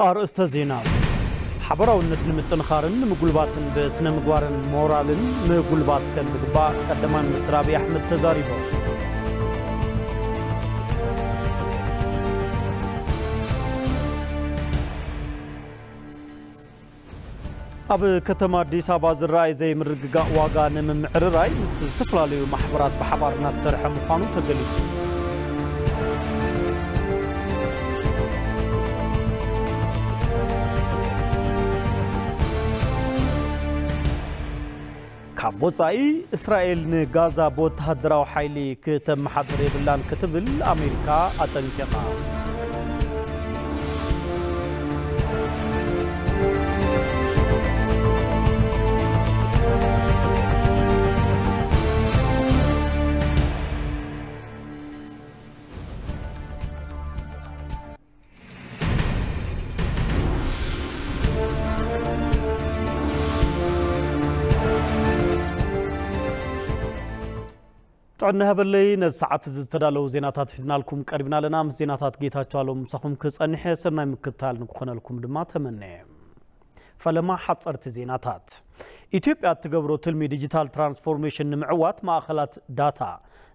ኣርእስተ ዜና። ሓበራውነት ንምጥንኻርን ንምጉልባትን ብስነ ምግባርን ሞራልን ምጉልባት ከም ዝግባእ ቀዳማይ ሚኒስትር ኣብይ ኣሕመድ ተዛሪቦም። ኣብ ከተማ ኣዲስ ኣበባ ዝረኣይ ዘይምርግጋእ ዋጋ ንምምዕርራይ ምስ ዝተፈላለዩ ማሕበራት ብሓባር እናተሰርሐ ምዃኑ ተገሊጹ። ካብ ወጻኢ፣ እስራኤል ንጋዛ ብወተሃደራዊ ሓይሊ ክተመሓድር የብላን ክትብል ኣሜሪካ ኣጠንቂቓ። ጥዕና ይሃበለይ። ነዚ ሰዓት እዚ ዝተዳለዉ ዜናታት ሒዝናልኩም ቀሪብና ኣለና። ምስ ዜናታት ጌታቸው ኣለዉ ምሳኹም ክጸንሕ እየ። ሰናይ ምክትታል ንክኾነልኩም ድማ ተመነየ። ፈለማ ሓጸርቲ ዜናታት። ኢትዮጵያ እትገብሮ ትልሚ ዲጂታል ትራንስፎርሜሽን ንምዕዋት ማእኸላት ዳታ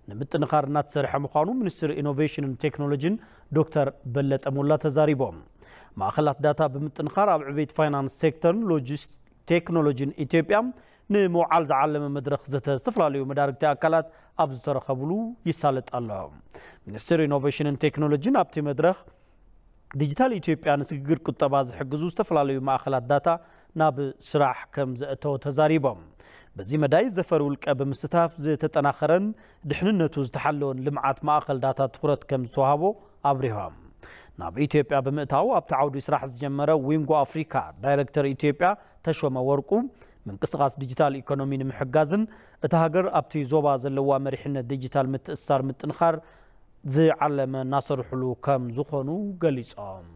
ንምጥንኻር እናተሰርሐ ምዃኑ ሚኒስትር ኢኖቬሽንን ቴክኖሎጂን ዶክተር በለጠ ሞላ ተዛሪቦም። ማእኸላት ዳታ ብምጥንኻር ኣብ ዕቤት ፋይናንስ ሴክተርን ሎጂስት-፣ ቴክኖሎጂን ኢትዮጵያ ንምውዓል ዝዓለመ መድረኽ ዘተ ዝተፈላለዩ መዳርግቲ ኣካላት ኣብ ዝተረኸብሉ ይሳለጥ ኣሎ። ሚኒስትር ኢኖቬሽንን ቴክኖሎጂን ኣብቲ መድረኽ ዲጂታል ኢትዮጵያ ንስግግር ቁጠባ ዝሕግዙ ዝተፈላለዩ ማእኸላት ዳታ ናብ ስራሕ ከም ዘእተወ ተዛሪቦም። በዚ መዳይ ዘፈር ውልቀ ብምስታፍ ዝተጠናኸረን ድሕንነቱ ዝተሓለወን ልምዓት ማእኸል ዳታ ትኹረት ከም ዝተዋህቦ ኣብሪሆም። ናብ ኢትዮጵያ ብምእታው ኣብቲ ዓውዲ ስራሕ ዝጀመረ ዊንጎ ኣፍሪካ ዳይሬክተር ኢትዮጵያ ተሾመ ወርቁ፣ ምንቅስቓስ ዲጂታል ኢኮኖሚ ንምሕጋዝን እታ ሃገር ኣብቲ ዞባ ዘለዋ መሪሕነት ዲጂታል ምትእስሳር ምጥንኻር ዝዓለመ እናሰርሕሉ ከም ዝኾኑ ገሊጾም።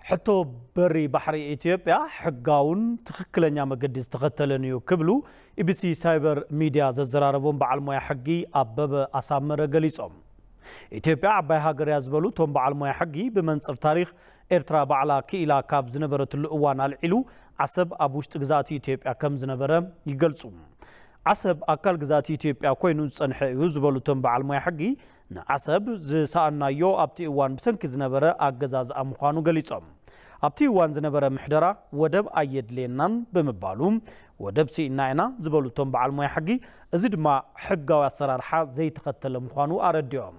ሕቶ በሪ ባሕሪ ኢትዮጵያ ሕጋውን ትኽክለኛ መገዲ ዝተኸተለን እዩ ክብሉ ኢቢሲ ሳይበር ሚድያ ዘዘራረቦም በዓል ሞያ ሕጊ ኣበበ ኣሳመረ ገሊጾም። ኢትዮጵያ ዓባይ ሃገር እያ ዝበሉ እቶም በዓል ሞያ ሕጊ፣ ብመንጽር ታሪኽ ኤርትራ ባዕላ ክኢላ ካብ ዝነበረትሉ እዋን ኣልዒሉ ዓሰብ ኣብ ውሽጢ ግዛእቲ ኢትዮጵያ ከም ዝነበረ ይገልጹ። ዓሰብ ኣካል ግዛእቲ ኢትዮጵያ ኮይኑ ዝጸንሐ እዩ ዝበሉ እቶም በዓል ሞያ ሕጊ፣ ንዓሰብ ዝሰኣናዮ ኣብቲ እዋን ብሰንኪ ዝነበረ ኣገዛዝኣ ምዃኑ ገሊጾም። ኣብቲ እዋን ዝነበረ ምሕደራ ወደብ ኣየድልየናን ብምባሉ ወደብ ስኢና ኢና ዝበሉ እቶም በዓል ሞያ ሕጊ፣ እዚ ድማ ሕጋዊ ኣሰራርሓ ዘይተኸተለ ምዃኑ ኣረዲኦም።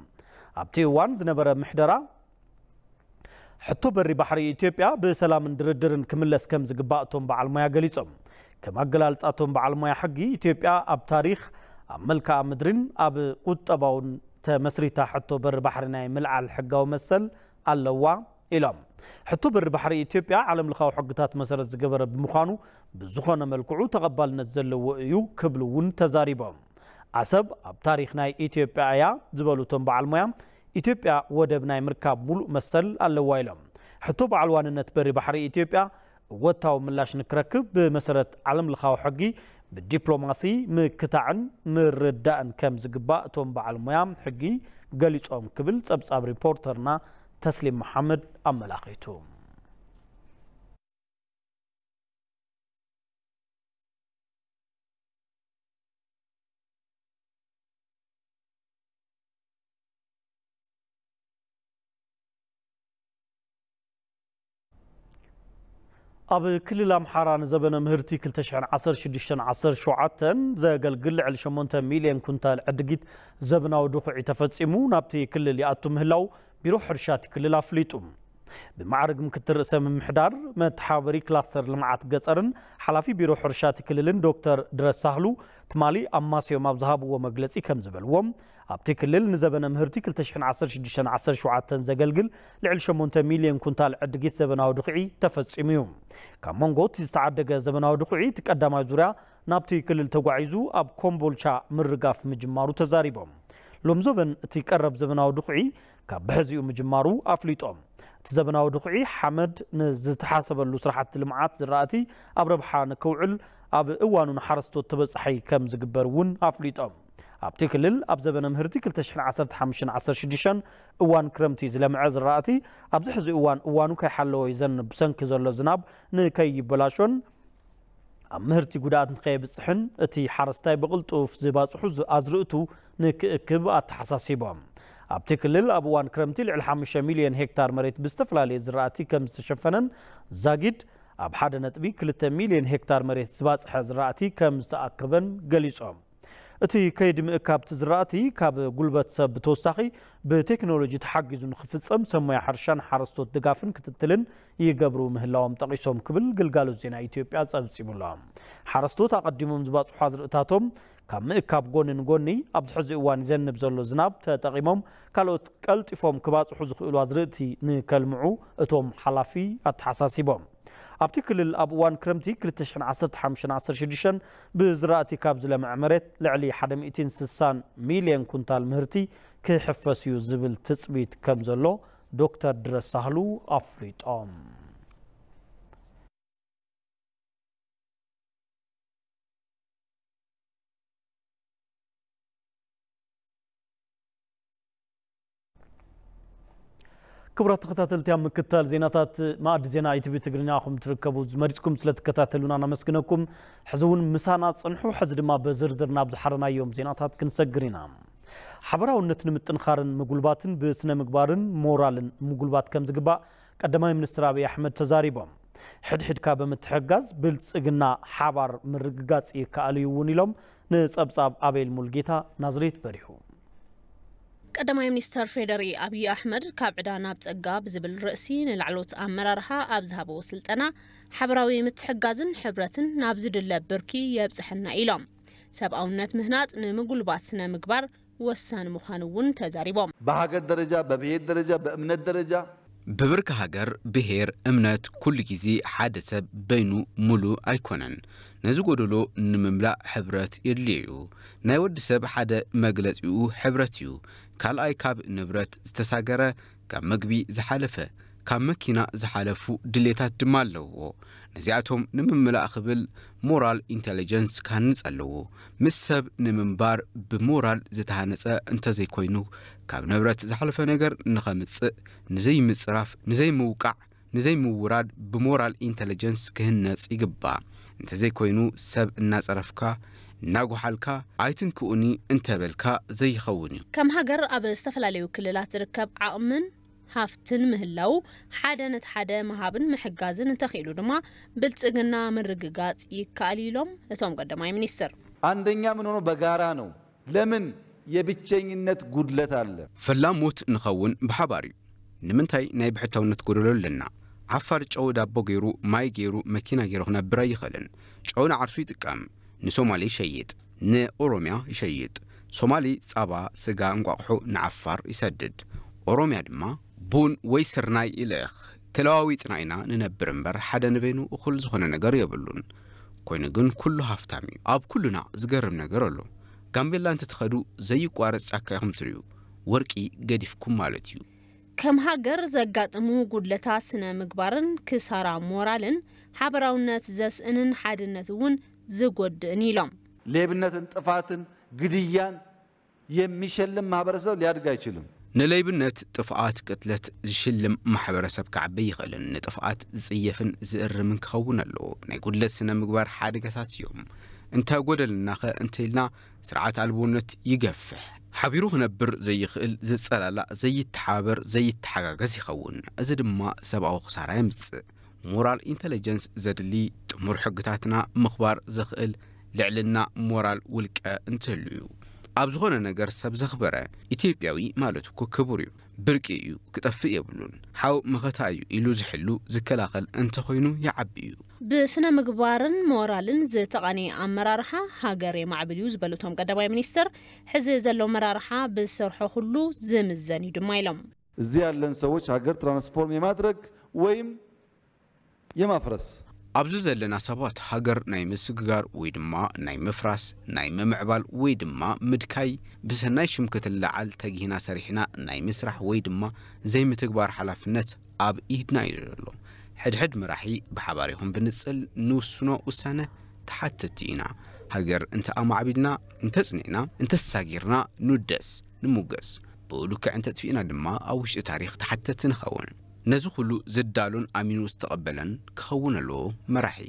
ኣብቲ እዋን ዝነበረ ምሕደራ ሕቶ በሪ ባሕሪ ኢትዮጵያ ብሰላምን ድርድርን ክምለስ ከም ዝግባእ እቶም በዓል ሞያ ገሊጾም። ከም ኣገላልጻ እቶም በዓል ሞያ ሕጊ፣ ኢትዮጵያ ኣብ ታሪኽ፣ ኣብ መልክዓ ምድሪን ኣብ ቁጠባውን ተመስሪታ ሕቶ በሪ ባሕሪ ናይ ምልዓል ሕጋዊ መሰል ኣለዋ ኢሎም። ሕቶ በሪ ባሕሪ ኢትዮጵያ ዓለም ለኻዊ ሕግታት መሰረት ዝገበረ ብምዃኑ ብዝኾነ መልክዑ ተቐባልነት ዘለዎ እዩ ክብሉ እውን ተዛሪቦም። ዓሰብ ኣብ ታሪኽ ናይ ኢትዮጵያ እያ ዝበሉ እቶም በዓል ሞያ፣ ኢትዮጵያ ወደብ ናይ ምርካብ ሙሉእ መሰል ኣለዋ ኢሎም። ሕቶ በዓል ዋንነት በሪ ባሕሪ ኢትዮጵያ እወታዊ ምላሽ ንክረክብ ብመሰረት ዓለም ለኻዊ ሕጊ ብዲፕሎማሲ ምክታዕን ምርዳእን ከም ዝግባእ እቶም በዓል ሞያ ሕጊ ገሊጾም ክብል ጸብጻብ ሪፖርተርና ተስሊም መሓመድ ኣመላኺቱ። ኣብ ክልል ኣምሓራ ንዘበነ ምህርቲ ክልተ ሽሕን ዓሰርተ ሽዱሽተን ዓሰርተ ሸውዓተን ዘገልግል ልዕሊ ሸሞንተ ሚልዮን ኩንታል ዕድጊት ዘበናዊ ድኹዒ ተፈጺሙ ናብቲ ክልል ይኣቱ ምህላው ቢሮ ሕርሻ እቲ ክልል ኣፍሊጡ። ብማዕርግ ምክትል ርእሰ ምምሕዳር መተሓባበሪ ክላስተር ልምዓት ገፀርን ሓላፊ ቢሮ ሕርሻ እቲ ክልልን ዶክተር ድረስ ሳህሉ ትማሊ ኣማስዮም ኣብ ዝሃብዎ መግለፂ ከም ዝበልዎ፣ ኣብቲ ክልል ንዘበነ ምህርቲ ክልተ ሽሕን ዓሰርተ ሽዱሽተን ዓሰርተ ሸውዓተን ዘገልግል ልዕሊ ሸሞንተ ሚልዮን ኩንታል ዕድጊት ዘበናዊ ድኹዒ ተፈጺሙ እዩ። ካብ መንጎ እቲ ዝተዓደገ ዘበናዊ ድኹዒ እቲ ቀዳማይ ዙርያ ናብቲ ክልል ተጓዒዙ ኣብ ኮምቦልቻ ምርጋፍ ምጅማሩ ተዛሪቦም። ሎም ዘበን እቲ ቀረብ ዘበናዊ ድኹዒ ካብ ብሕዚኡ ምጅማሩ ኣፍሊጦም። እቲ ዘበናዊ ድኹዒ ሓመድ ንዝተሓሰበሉ ስራሕቲ ልምዓት ዝራእቲ ኣብ ረብሓ ንክውዕል ኣብ እዋኑ ንሓረስቶት ተበጻሒ ከም ዝግበር እውን ኣፍሊጦም። ኣብቲ ክልል ኣብ ዘበነ ምህርቲ ክልተ ሽሕን ዓሰርተ ሓሙሽተን ዓሰርተ ሽዱሽተን እዋን ክረምቲ ዝለምዐ ዝራእቲ ኣብዚ ሕዚ እዋን እዋኑ ከይሓለወ ይዘንብ ብሰንኪ ዘሎ ዝናብ ንከይበላሾን ኣብ ምህርቲ ጉድኣት ንከየብፅሕን እቲ ሓረስታይ ብቕልጡፍ ዝባፅሑ ዝ- ኣዝርእቱ ንክእክብ ኣተሓሳሲቦም። ኣብቲ ክልል ኣብ እዋን ክረምቲ ልዕሊ ሓሙሽተ ሚልዮን ሄክታር መሬት ብዝተፈላለየ ዝራእቲ ከም ዝተሸፈነን ዛጊድ ኣብ ሓደ ነጥቢ ክልተ ሚልዮን ሄክታር መሬት ዝባፅሐ ዝራእቲ ከም ዝተኣከበን ገሊፆም። እቲ ከይዲ ምእካብ እቲ ዝራእቲ ካብ ጉልበት ሰብ ብተወሳኺ ብቴክኖሎጂ ተሓጊዙ ንክፍፀም ሰብ ሞያ ሕርሻን ሓረስቶት ድጋፍን ክትትልን ይገብሩ ምህላዎም ጠቒሶም ክብል ግልጋሎት ዜና ኢትዮጵያ ጸብጺቡሎ። ሓረስቶት ኣቐዲሞም ዝባፅሑ ኣዝርእታቶም ካብ ምእካብ ጎኒ ንጎኒ ኣብዚ ሕዚ እዋን ይዘንብ ዘሎ ዝናብ ተጠቒሞም ካልኦት ቀልጢፎም ክባፅሑ ዝኽእሉ ኣዝርእቲ ንከልምዑ እቶም ሓላፊ ኣተሓሳሲቦም። ኣብቲ ክልል ኣብ እዋን ክረምቲ ክልተ ሽሕን ዓሰርተ ሓሙሽተን ዓሰርተ ሽዱሽተን ብዝራእቲ ካብ ዝለምዐ መሬት ልዕሊ ሓደ ሚእትን ስሳን ሚልዮን ኩንታል ምህርቲ ክሕፈስ እዩ ዝብል ትፅቢት ከም ዘሎ ዶክተር ድረስ ሳህሉ ኣፍሊጦም። ክቡራት ተኸታተልቲ ኣብ ምክትታል ዜናታት ማዕዲ ዜና ኢቲቪ ትግርኛ ኢኹም ትርከቡ። መሪፅኩም ስለትከታተሉና ነመስግነኩም። ሕዚ እውን ምሳና ፅንሑ። ሕዚ ድማ ብዝርዝር ናብ ዝሓረናዮም ዜናታት ክንሰግር ኢና። ሓበራውነት ንምጥንኻርን ምጉልባትን ብስነ ምግባርን ሞራልን ምጉልባት ከም ዝግባእ ቀዳማይ ሚኒስትር ኣብይ ኣሕመድ ተዛሪቦም። ሕድሕድካ ብምትሕጋዝ ብልፅግና ሓባር ምርግጋፅ ይከኣል እዩ እውን ኢሎም። ንፀብፃብ ኣቤል ሙልጌታ ናዝሬት በሪሁ። ቀዳማይ ሚኒስተር ፌደሪ ኣብይ ኣሕመድ ካብ ዕዳ ናብ ጸጋ ብዝብል ርእሲ ንላዕሎት ኣመራርሓ ኣብ ዝሃብዎ ስልጠና፣ ሓበራዊ ምትሕጋዝን ሕብረትን ናብ ዝድለ ብርኪ የብጽሐና ኢሎም። ሰብኣውነት ምህናጽ ንምጉልባት ስነ ምግባር ወሳኒ ምዃኑ እውን ተዛሪቦም። በሀገር ደረጃ፣ በብሔር ደረጃ፣ በእምነት ደረጃ ብብርኪ ሃገር፣ ብሄር፣ እምነት ኩሉ ግዜ ሓደ ሰብ በይኑ ሙሉእ ኣይኮነን። ነዚ ጎደሎ ንምምላእ ሕብረት የድልዮ እዩ። ናይ ወዲ ሰብ ሓደ መግለጺኡ ሕብረት እዩ። ካልኣይ ካብ ንብረት ዝተሳገረ፣ ካብ መግቢ ዝሓለፈ፣ ካብ መኪና ዝሓለፉ ድሌታት ድማ ኣለዎ። ነዚኣቶም ንምምላእ ክብል ሞራል ኢንተለጀንስ ክሃንጽ ኣለዎ። ምስ ሰብ ንምንባር ብሞራል ዝተሃነጸ እንተዘይኮይኑ፣ ካብ ንብረት ዝሓለፈ ነገር ንኸምጽእ፣ ንዘይምጽራፍ፣ ንዘይምውቃዕ፣ ንዘይምውራድ ብሞራል ኢንተለጀንስ ክህነጽ ይግባእ። እንተዘይኮይኑ ሰብ እናጸረፍካ፣ እናጓሓልካ፣ ኣይትንክኡኒ እንተበልካ ዘይኸውን እዩ። ከም ሃገር ኣብ ዝተፈላለዩ ክልላት ዝርከብ ዓቕምን ሃፍትን ምህላው ሓደ ነቲ ሓደ ምሃብን ምሕጋዝን እንተኽኢሉ ድማ ብልጽግና ምርግጋጽ ይከኣል ኢሎም እቶም ቀዳማይ ሚኒስትር። አንደኛ ምን ሆኖ በጋራ ነው። ለምን የብቸኝነት ጉድለት አለ። ፈላሞት ንኸውን ብሓባር እዩ። ንምንታይ ናይ ብሕታውነት ጎደሎ ኣለና? ዓፋር ጨው ዳቦ ገይሩ፣ ማይ ገይሩ፣ መኪና ገይሩ ክነብር ኣይኽእልን። ጨው ንዓርሱ ይጥቀም፣ ንሶማሌ ይሸይጥ፣ ንኦሮሚያ ይሸይጥ። ሶማሌ ጻባ፣ ስጋ፣ እንቋቑሖ ንዓፋር ይሰድድ። ኦሮሚያ ድማ ቡን ወይ ስርናይ ይልእኽ። ተለዋዊጥና ኢና ንነብር እምበር ሓደ ንበይኑ እኹል ዝኾነ ነገር የብሉን። ኮይኑ ግን ኩሉ ሃፍታም እዩ። ኣብ ኩሉና ዝገርም ነገር ኣሎ። ጋምቤላ እንትትኸዱ ዘይቋረጽ ጫካ ኢኹም ትርእዩ። ወርቂ ገዲፍኩም ማለት እዩ። ከም ሃገር ዘጋጥሙ ጉድለታት ስነ ምግባርን ክሳራ ሞራልን ሓበራውነት ዘስእንን ሓድነት እውን ዝጎድእን ኢሎም። ሌብነትን ጥፋትን ግድያን የሚሸልም ማህበረሰብ ሊያድግ አይችልም። ንለይብነት፣ ጥፍኣት፣ ቅትለት ዝሽልም ማሕበረሰብ ክዓቢ ይኽእልን ንጥፍኣት ዝጽየፍን ዝእርምን ክኸውን ኣለዎ። ናይ ጉድለት ስነ ምግባር ሓደጋታት እዮም። እንታይ ጎደልናኸ እንተኢልና ስርዓት ኣልቦነት ይገፍሕ። ሓቢሩ ክነብር ዘይኽእል፣ ዝጸላላእ፣ ዘይተሓባበር፣ ዘይተሓጋገዝ ይኸውን። እዚ ድማ ሰብኣዊ ክሳራ የምጽእ። ሞራል ኢንተለጀንስ ዘድሊ ጥሙር ሕግታትና ምኽባር ዘኽእል ልዕልና ሞራል ውልቀ እንትህሉ እዩ። ኣብ ዝኾነ ነገር ሰብ ዘኽበረ ኢትዮጵያዊ ማለት እኮ ክቡር እዩ። ብርቂ እዩ፣ ክጠፍእ የብሉን። ሓው መኸታ እዩ ኢሉ ዝሕሉ ዝከላኸል እንተኾይኑ ይዓቢ እዩ። ብስነ ምግባርን ሞራልን ዝተቓነየ ኣመራርሓ ሃገር የማዕብል እዩ ዝበሉ እቶም ቀዳማይ ሚኒስትር፣ ሕዚ ዘሎ ኣመራርሓ ብዝሰርሖ ኩሉ ዝምዘን እዩ ድማ ኢሎም። እዚህ ያለን ሰዎች ሀገር ትራንስፎርም የማድረግ ወይም የማፍረስ ኣብዚ ዘለና ሰባት ሃገር ናይ ምስግጋር ወይ ድማ ናይ ምፍራስ፣ ናይ ምምዕባል ወይ ድማ ምድካይ ብሰናይ ሽም ክትለዓል ተጊህና ሰሪሕና ናይ ምስራሕ ወይ ድማ ዘይምትግባር ሓላፍነት ኣብ ኢድና እዩ ዘሎ። ሕድሕድ መራሒ ብሓባር ይኹን ብንጽል ንውስኖ ውሳነ ተሓተቲ ኢና። ሃገር እንተ ኣማዕቢልና፣ እንተ ጽኒዕና፣ እንተ ተሳጊርና ንውደስ፣ ንሙገስ። ብኡ ልክዕ እንተ ጥፊእና ድማ ኣብ ውሽጢ ታሪኽ ተሓተቲ ንኸውን። ነዚ ኩሉ ዝዳሎን ኣሚኑ ዝተቐበለን ክኸውን ኣለዎ መራሒ።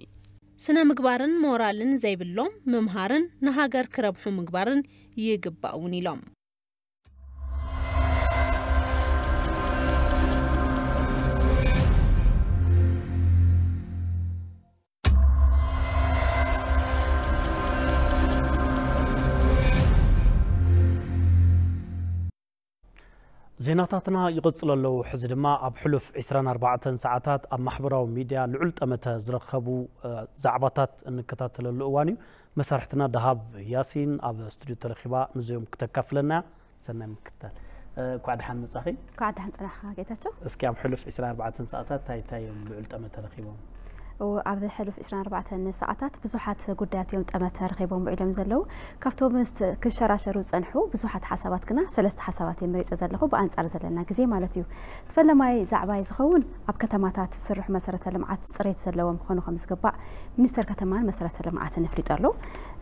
ስነ ምግባርን ሞራልን ዘይብሎም ምምሃርን ንሃገር ክረብሑ ምግባርን ይግባእ እውን ኢሎም። ዜናታትና ይቕጽሉ ኣለዉ። ሕዚ ድማ ኣብ ሕሉፍ ዕስራን ኣርባዕተን ሰዓታት ኣብ ማሕበራዊ ሚድያ ልዑል ጠመተ ዝረኸቡ፣ እ፣ ዛዕባታት እንከታተለሉ እዋን እዩ። መሳርሕትና ደሃብ ያሲን ኣብ ስቱድዮ ተረኺባ፣ ንዚኦም ክተካፍለና እያ። ሰናይ ምክትታል። እ፣ እንኳዕ ደሓን መጻኺ። እንኳዕ ደሓን ጸናሕካ ጌታቸው። እስኪ ኣብ ሕሉፍ ዕስራን ኣርባዕተን ሰዓታት እንታይ እንታይ እዮም ልዑል ጠመተ ረኺቦም? እወ፣ ኣብ ሕሉፍ ዕስራን ኣርባዕተን ሰዓታት ብዙሓት ጉዳያት እዮም ጠመተ ረኺቦም ውዒሎም ዘለዉ። ካብቶም ምስቲ ክሸራሸሩ ዝጸንሑ ብዙሓት ሓሳባት ግና ሰለስተ ሓሳባት እየ መሪጸ ዘለኹ፣ ብኣንጻር ዘለና ግዜ ማለት እዩ። እቲ ፈለማይ ዛዕባይ ዝኸውን ኣብ ከተማታት ዝስርሑ መሰረተ ልምዓት ጽሬት ዘለዎም ክኾኑ ከም ዝግባእ ሚኒስተር ከተማን መሰረተ ልምዓትን ኣፍሊጡ ኣሎ።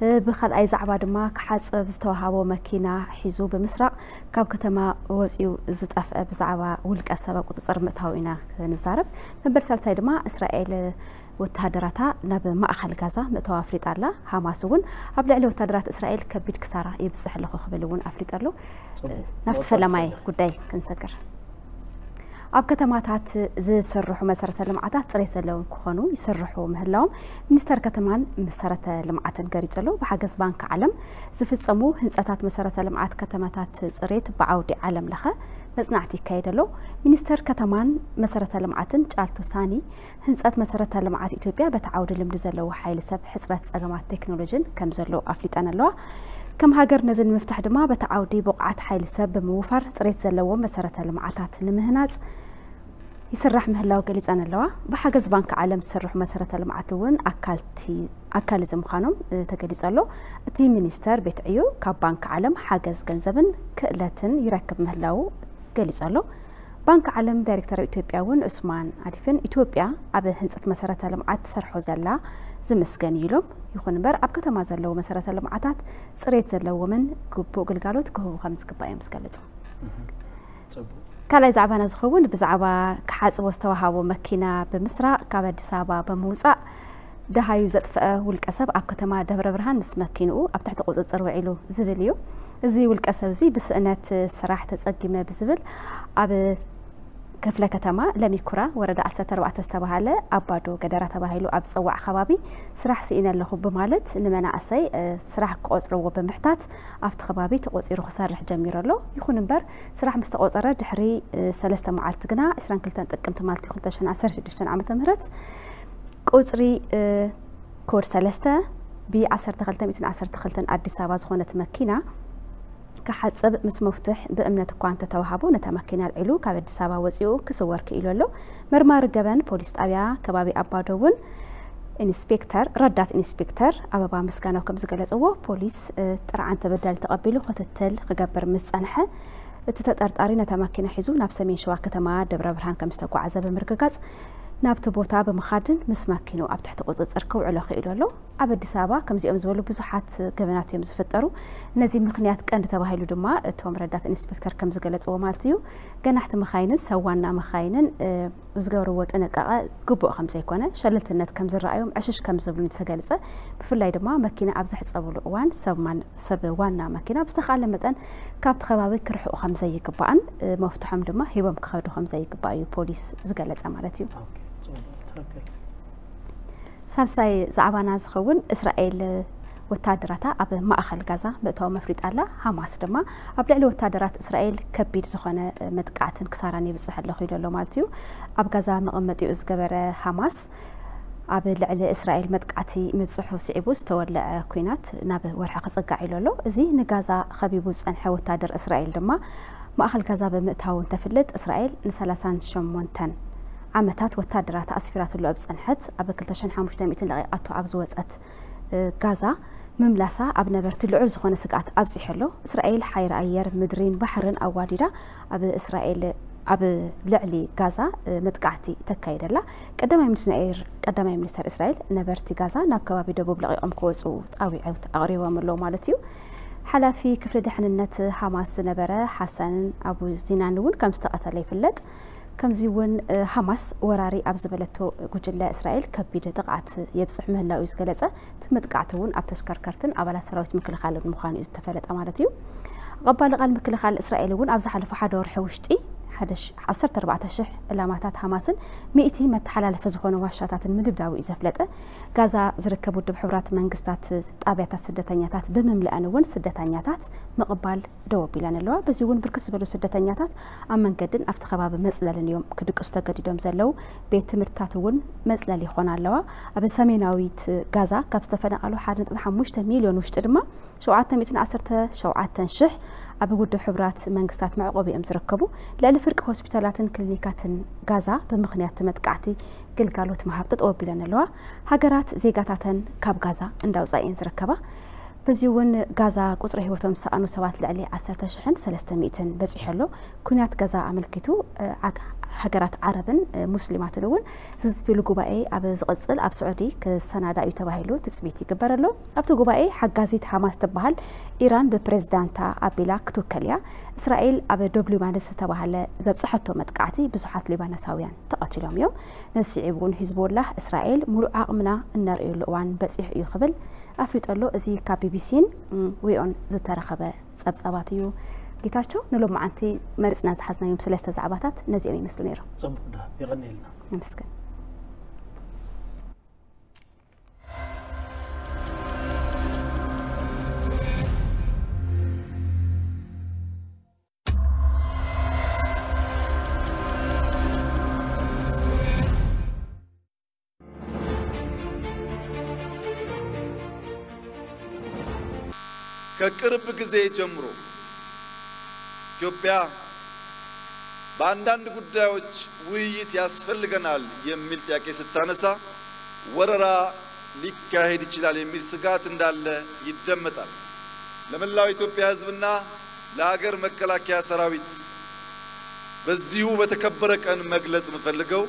እ፣ ብኻልኣይ ዛዕባ ድማ ክሓጽብ ዝተዋሃቦ መኪና ሒዙ ብምስራቕ ካብ ከተማ ወጺኡ ዝጠፍአ ብዛዕባ ውልቀ ሰብ ኣብ ቁጽጽር ምእታው ኢና ክንዛረብ። መበል ሳልሳይ ድማ እስራኤል ወተሃደራታ ናብ ማእኸል ጋዛ ምእታዋ ኣፍሊጣ ኣላ። ሃማስ እውን ኣብ ልዕሊ ወተሃደራት እስራኤል ከቢድ ክሳራ ይብጽሕ ኣለኹ ክብል እውን ኣፍሊጡ ኣሎ። ጽቡቕ። ናብቲ መወዳእታ ፈለማይ እዩ። ጉዳይ ክንሰግር። ኣብ ከተማታት ዝስርሑ መሰረተ ልምዓታት ጽሬት ዘለዎም ክኾኑ ይስርሑ ምህላዎም ሚኒስተር ከተማን መሰረተ ልምዓትን ገሊጹ ኣሎ። ብሓገዝ ባንክ ዓለም ዝፍጸሙ ህንጸታት መሰረተ ልምዓት ከተማታት ጽሬት ብዓውዲ ዓለም ለኸ መጽናዕቲ ይካየድ ኣሎ። ሚኒስተር ከተማን መሰረተ ልምዓትን ጫልቱ ሳኒ ህንጸት መሰረተ ልምዓት ኢትዮጵያ በቲ ዓውዲ ልምዲ ዘለዎ ሓይሊ ሰብ ሕጽረት ጸገማት ቴክኖሎጂን ከም ዘሎ ኣፍሊጠን ኣለዋ። ከም ሃገር ነዚ ንምፍታሕ ድማ በቲ ዓውዲ ብቑዓት ሓይሊ ሰብ ብምውፋር ጽሬት ዘለዎም መሰረተ ልምዓታት ንምህናጽ ይስራሕ ምህላው ገሊጸን ኣለዋ። ብሓገዝ ባንክ ዓለም ዝስርሑ መሰረተ ልምዓት እውን ኣካልቲ-፣ ኣካል እዚ ምዃኖም፣ እ፣ ተገሊጹ ኣሎ። እቲ ሚኒስተር ቤት ዕዩ ካብ ባንክ ዓለም ሓገዝ ገንዘብን ክእለትን ይረክብ ምህላው ገሊጹ ኣሎ። ባንክ ዓለም ዳይሬክተር ኢትዮጵያ እውን ዑስማን ኣሊፍን ኢትዮጵያ ኣብ ህንጸት መሰረተ ልምዓት ትሰርሖ ዘላ ዝምስገን እዩ ኢሎም። ይኹን እምበር ኣብ ከተማ ዘለዉ መሰረተ ልምዓታት ጽሬት ዘለዎምን ግቡእ ግልጋሎት ክህቡ ከም ዝግባእ እዮም ዝገልጹ። ጽቡቕ። ካልኣይ ዛዕባና ዝኸውን ብዛዕባ ክሓጽቦ ዝተዋሃቦ መኪና ብምስራቕ ካብ ኣዲስ ኣበባ ብምውጻእ ደሃዩ ዘጥፍአ ውልቀ ሰብ ኣብ ከተማ ደብረ ብርሃን ምስ መኪንኡ ኣብ ትሕቲ ቁጽጽር ውዒሉ ዝብል እዩ። እዚ ውልቀ ሰብ እዚ ብስእነት ስራሕ ተጸጊመ ብዝብል ኣብ ክፍለ ከተማ ለሚኩራ ወረዳ ዓሰርተ ኣርባዕተ ዝተባሃለ ኣባዶ ገደራ ተባሂሉ ኣብ ዝጽዋዕ ከባቢ ስራሕ ስኢነ ኣለኹ ብማለት ንመናእሰይ፣ እ፣ ስራሕ ክቆጽርዎ ብምሕታት ኣብቲ ከባቢ ተቆጺሩ ክሰርሕ ጀሚሩ ኣሎ። ይኹን እምበር ስራሕ ምስ ተቆጸረ ድሕሪ፣ እ፣ ሰለስተ መዓልቲ ግና ዕስራን ክልተን ጥቅምቲ ማለት እዩ ክልተ ሽሕን ዓሰርተ ሽዱሽተን ዓመተ ምህረት ቁጽሪ፣ እ፣ ኮድ ሰለስተ ብ ዓሰርተ ክልተ ሚእትን ዓሰርተ ክልተን ኣዲስ ኣበባ ዝኾነት መኪና ክሓጽብ ምስ መፍትሕ ብእምነት እኳ እንተተዋሃቦ ነታ መኪና ኣልዒሉ ካብ ኣዲስ ኣበባ ወጺኡ ክስወር ክኢሉ ኣሎ። መርማሪ ገበን ፖሊስ ጣብያ ከባቢ ኣባዶ እውን ኢንስፔክተር፣ ረዳት ኢንስፔክተር ኣበባ ምስጋናው ከም ዝገለጽዎ ፖሊስ፣ እ፣ ጥርዓን ተበዳሊ ተቐቢሉ ክትትል ክገብር ምስ ጸንሐ እቲ ተጠርጣሪ ነታ መኪና ሒዙ ናብ ሰሜን ሸዋ ከተማ ደብረ ብርሃን ከም ዝተጓዓዘ ብምርግጋጽ ናብቲ ቦታ ብምኻድን ምስ መኪኑ ኣብ ትሕቲ ቁጽጽር ክውዕሎ ክኢሉ ኣሎ። ኣብ ኣዲስ ኣበባ ከምዚኦም ዝበሉ ብዙሓት ገበናት እዮም ዝፍጠሩ። ነዚ ምኽንያት ቀንዲ ተባሂሉ ድማ እቶም ረዳት ኢንስፔክተር ከም ዝገለጽዎ ማለት እዩ፣ ገናሕቲ መኻይንን ሰብ ዋና መኻይንን፣ እ፣ ዝገብርዎ ጥንቃቐ ግቡእ ከም ዘይኮነ፣ ሸለልትነት ከም ዝረኣዮም ዕሽሽ ከም ዝብሉ ዝተገልጸ፣ ብፍላይ ድማ መኪና ኣብ ዘሕጸብሉ እዋን ሰብ ማን-፣ ሰብ ዋና መኪና ብዝተኻእለ መጠን ካብቲ ከባቢ ክርሕቑ ከም ዘይግባእን፣ እ፣ መፍትሖም ድማ ሂቦም ክኸዱ ከም ዘይግባእ እዩ ፖሊስ ዝገለጸ ማለት እዩ። ኦኬ፣ ጽቡቕ፣ ትኽክል። ሳልሳይ ዛዕባና ዝኸውን እስራኤል ወታደራታ ኣብ ማእኸል ጋዛ ምእታዎም ኣፍሊጣ ኣላ። ሃማስ ድማ ኣብ ልዕሊ ወታደራት እስራኤል ከቢድ ዝኾነ መጥቃዕትን ክሳራን ይብጽሕ ኣለኹ ኢሉ ኣሎ ማለት እዩ። ኣብ ጋዛ መቐመጢኡ ዝገበረ ሃማስ ኣብ ልዕሊ እስራኤል መጥቃዕቲ ምብጽሑ ስዒቡ ዝተወልዐ ኲናት ናብ ወርሒ ክጽጋዕ ኢሉ ኣሎ። እዚ ንጋዛ ኸቢቡ ዝጸንሐ ወታደር እስራኤል ድማ ማእኸል ጋዛ ብምእታዉ እንተፍልጥ እስራኤል ንሰላሳን ሸሞንተን ዓመታት ወታደራታ ኣስፊራትሉ ኣብ ዝጸንሐት፣ ኣብ ክልተ ሽሕን ሓሙሽተ ሚእትን ለቒቓቶ ኣብ ዝወጸት፣ እ፣ ጋዛ ምምላሳ ኣብ ነበርቲ ልዑል ዝኾነ ስግኣት ኣብጺሑ ኣሎ። እስራኤል ሓይሪ ኣየር፣ ምድሪን ባሕርን ኣዋዲዳ ኣብ እስራኤል፣ ኣብ ልዕሊ ጋዛ፣ እ፣ መጥቃዕቲ ተካይድ ኣላ። ቀዳማይ ሚኒስትር፣ ቀዳማይ ሚኒስተር እስራኤል ነበርቲ ጋዛ ናብ ከባቢ ደቡብ ለቒቖም ክወጹ ጻዊዖት ኣቕሪቦም ኣለዉ ማለት እዩ። ሓላፊ ክፍሊ ድሕንነት ሃማስ ዝነበረ ሓሰን ኣቡ ዚናን እውን ከም ዝተቐተለ ይፍለጥ። ከምዚ እውን፣ እ፣ ሃማስ ወራሪ ኣብ ዝበለቶ ጉጅለ እስራኤል ከቢድ ጥቕዓት የብጽሕ ምህላው እዩ ዝገለጸ። እቲ መጥቃዕቲ እውን ኣብ ተሽከርከርትን ኣባላት ሰራዊት ምክልኻልን ምዃኑ እዩ ዝተፈለጠ ማለት እዩ። ኣቐባሊ ቃል ምክልኻል እስራኤል እውን ኣብ ዝሓለፈ ሓደ ወርሒ ውሽጢ ሓደ ሺ፣ ዓሰርተ ኣርባዕተ ሽሕ ዕላማታት ሃማስን ሚእቲ መተሓላለፊ ዝኾነ ዋሻታትን ምድብዳቡ እዩ ዘፍለጠ። ጋዛ ዝርከብ ውድብ ሕቡራት መንግስታት ጣብያታት ስደተኛታት ብምምላእን እውን ስደተኛታት ምቕባል ደው ኣቢለን ኣለዋ። በዚ እውን ብርክት ዝበሉ ስደተኛታት ኣብ መንገድን ኣብቲ ከባቢ መጽለልን እዮም ክድቅሱ ተገዲዶም ዘለዉ። ቤት ትምህርትታት እውን መጽለሊ ይኾና ኣለዋ። ኣብ ሰሜናዊት ጋዛ ካብ ዝተፈናቐሉ ሓደ ነጥቢ ሓሙሽተ ሚልዮን ውሽጢ ድማ ሸውዓተ ሚእትን ዓሰርተ ሸውዓተን ሽሕ ኣብ ውድብ ሕቡራት መንግስታት መዕቆቢ እዮም ዝርከቡ። ልዕሊ ፍርቂ ሆስፒታላትን ክሊኒካትን ጋዛ ብምኽንያት መጥቃዕቲ ግልጋሎት ምሃብ ጠጠው ኣቢለን ኣለዋ። ሃገራት ዜጋታተን ካብ ጋዛ እንዳውፃ እየን ዝርከባ። በዚ እውን ጋዛ ቁፅሪ ህይወቶም ዝሰኣኑ ሰባት ልዕሊ ዓሰርተ ሽሕን ሰለስተ ሚእትን በፂሑ ኣሎ። ኩናት ጋዛ ኣመልኪቱ፣ እ፣ ዓግ-፣ ሃገራት ዓረብን፣ እ፣ ሙስሊማትን እውን ዝዝትይሉ ጉባኤ ኣብ ዝቕጽል ኣብ ስዑዲ ክሰናዳ እዩ ተባሂሉ ትጽቢት ይግበር ኣሎ። ኣብቲ ጉባኤ ሓጋዚት ሃማስ ትበሃል ኢራን ብፕሬዝዳንታ ኣቢላ ክትውከል እያ። እስራኤል ኣብ ዶብ ሊባኖስ ዝተባህለ ዘብጽሐቶ መጥቃዕቲ ብዙሓት ሊባኖሳውያን ተቐቲሎም እዮም። ነዚ ስዒቡ እውን ሂዝቦላህ እስራኤል ሙሉእ ዓቕምና እነርእየሉ እዋን በጺሑ እዩ ክብል ኣፍሊጡ ኣሎ። እዚ ካብ ቢቢሲን፣ ም፣ ዊኦን ዝተረኸበ ጸብጻባት እዩ። ጌታቸው፣ ንሎማዓንቲ መሪጽና ዝሓዝናዮም ሰለስተ ዛዕባታት ነዚኦም ይመስሉ ነይሮም። ጽቡቕ፣ ደሃብ፣ የቐንየልና። ነመስግን። ከቅርብ ጊዜ ጀምሮ ኢትዮጵያ በአንዳንድ ጉዳዮች ውይይት ያስፈልገናል የሚል ጥያቄ ስታነሳ ወረራ ሊካሄድ ይችላል የሚል ስጋት እንዳለ ይደመጣል። ለመላው የኢትዮጵያ ሕዝብና ለሀገር መከላከያ ሰራዊት በዚሁ በተከበረ ቀን መግለጽ የምፈልገው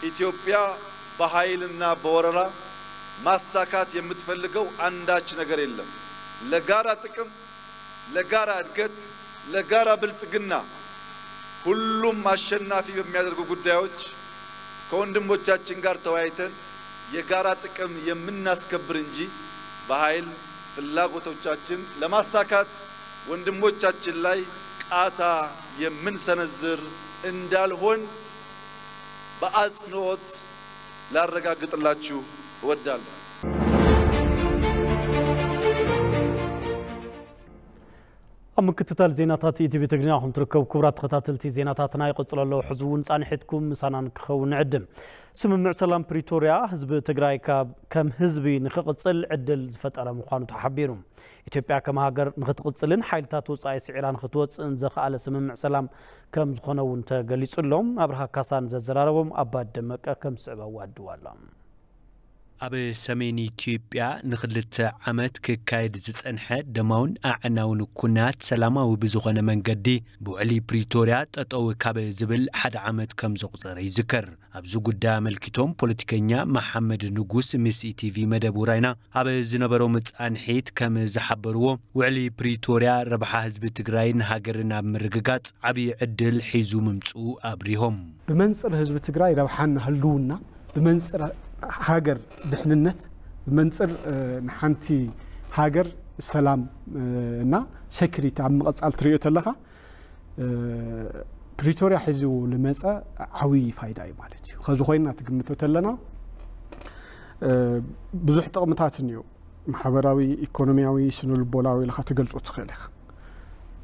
ኢትዮጵያ በኃይልና በወረራ ማሳካት የምትፈልገው አንዳች ነገር የለም። ለጋራ ጥቅም፣ ለጋራ እድገት፣ ለጋራ ብልጽግና ሁሉም አሸናፊ በሚያደርጉ ጉዳዮች ከወንድሞቻችን ጋር ተወያይተን የጋራ ጥቅም የምናስከብር እንጂ በኃይል ፍላጎቶቻችን ለማሳካት ወንድሞቻችን ላይ ቃታ የምንሰነዝር እንዳልሆን በአጽንኦት ላረጋግጥላችሁ እወዳለሁ። ኣብ ምክትታል ዜናታት ኢቲቪ ትግርኛ ኢኹም ትርከቡ። ክቡራት ተኸታተልቲ ዜናታትና ይቕጽሎ ኣለዉ። ሕዚ እውን ጻንሒትኩም ምሳና ንክኸውን ንዕድም። ስምምዕ ሰላም ፕሪቶርያ ህዝቢ ትግራይ ካብ፣ ከም ህዝቢ ንክቕጽል ዕድል ዝፈጠረ ምዃኑ ተሓቢሩ። ኢትዮጵያ ከም ሃገር ንክትቕጽልን ሓይልታት ወጻኢ ስዒራ ንክትወጽእን ዘኽኣለ ስምምዕ ሰላም ከም ዝኾነ እውን ተገሊጹ ኣሎ። ኣብርሃ ካሳ ንዘዘራረቦም ኣባት ደመቀ ከም ዝስዕብ ኣዋድዋ ኣሎ። ኣብ ሰሜን ኢትዮጵያ ንክልተ ዓመት ክካየድ ዝጸንሐ ደማውን ኣዕናውን ኩናት ሰላማዊ ብዝኾነ መንገዲ ብውዕሊ ፕሪቶርያ ጠጠው ካብ ዝብል ሓደ ዓመት ከም ዘቑጸረ ይዝከር። ኣብዚ ጉዳይ ኣመልኪቶም ፖለቲከኛ መሓመድ ንጉስ ምስ ኢቲቪ መደብ ውራይና ኣብ ዝነበሮም ጻንሒት ከም ዝሓበርዎ፣ ውዕሊ ፕሪቶርያ ረብሓ ህዝቢ ትግራይን ሃገርን ኣብ ምርግጋጽ ዓብዪ ዕድል ሒዙ ምምጽኡ ኣብሪሆም። ብመንጽር ህዝቢ ትግራይ ረብሓና ህልውና፣ ብመንጽር ሃገር ድሕንነት፣ ብመንጽር፣ እ፣ ንሓንቲ ሃገር ሰላም፣ እ፣ እና ሴኩሪቲ ኣብ ምቕጻል ትሪኦ ተለኻ፣ እ፣ ፕሪቶርያ ሒዝዎ ልመጸ ዓብዪ ፋይዳ እዩ ማለት እዩ። ከዚ ኮይና ትግምቶ ተለና፣ እ፣ ብዙሕ ጥቕምታት እኒኦ። ማሕበራዊ፣ ኢኮኖሚያዊ፣ ስነ ልቦናዊ ኢልኻ ትገልጾ ትኽእል ኢኻ።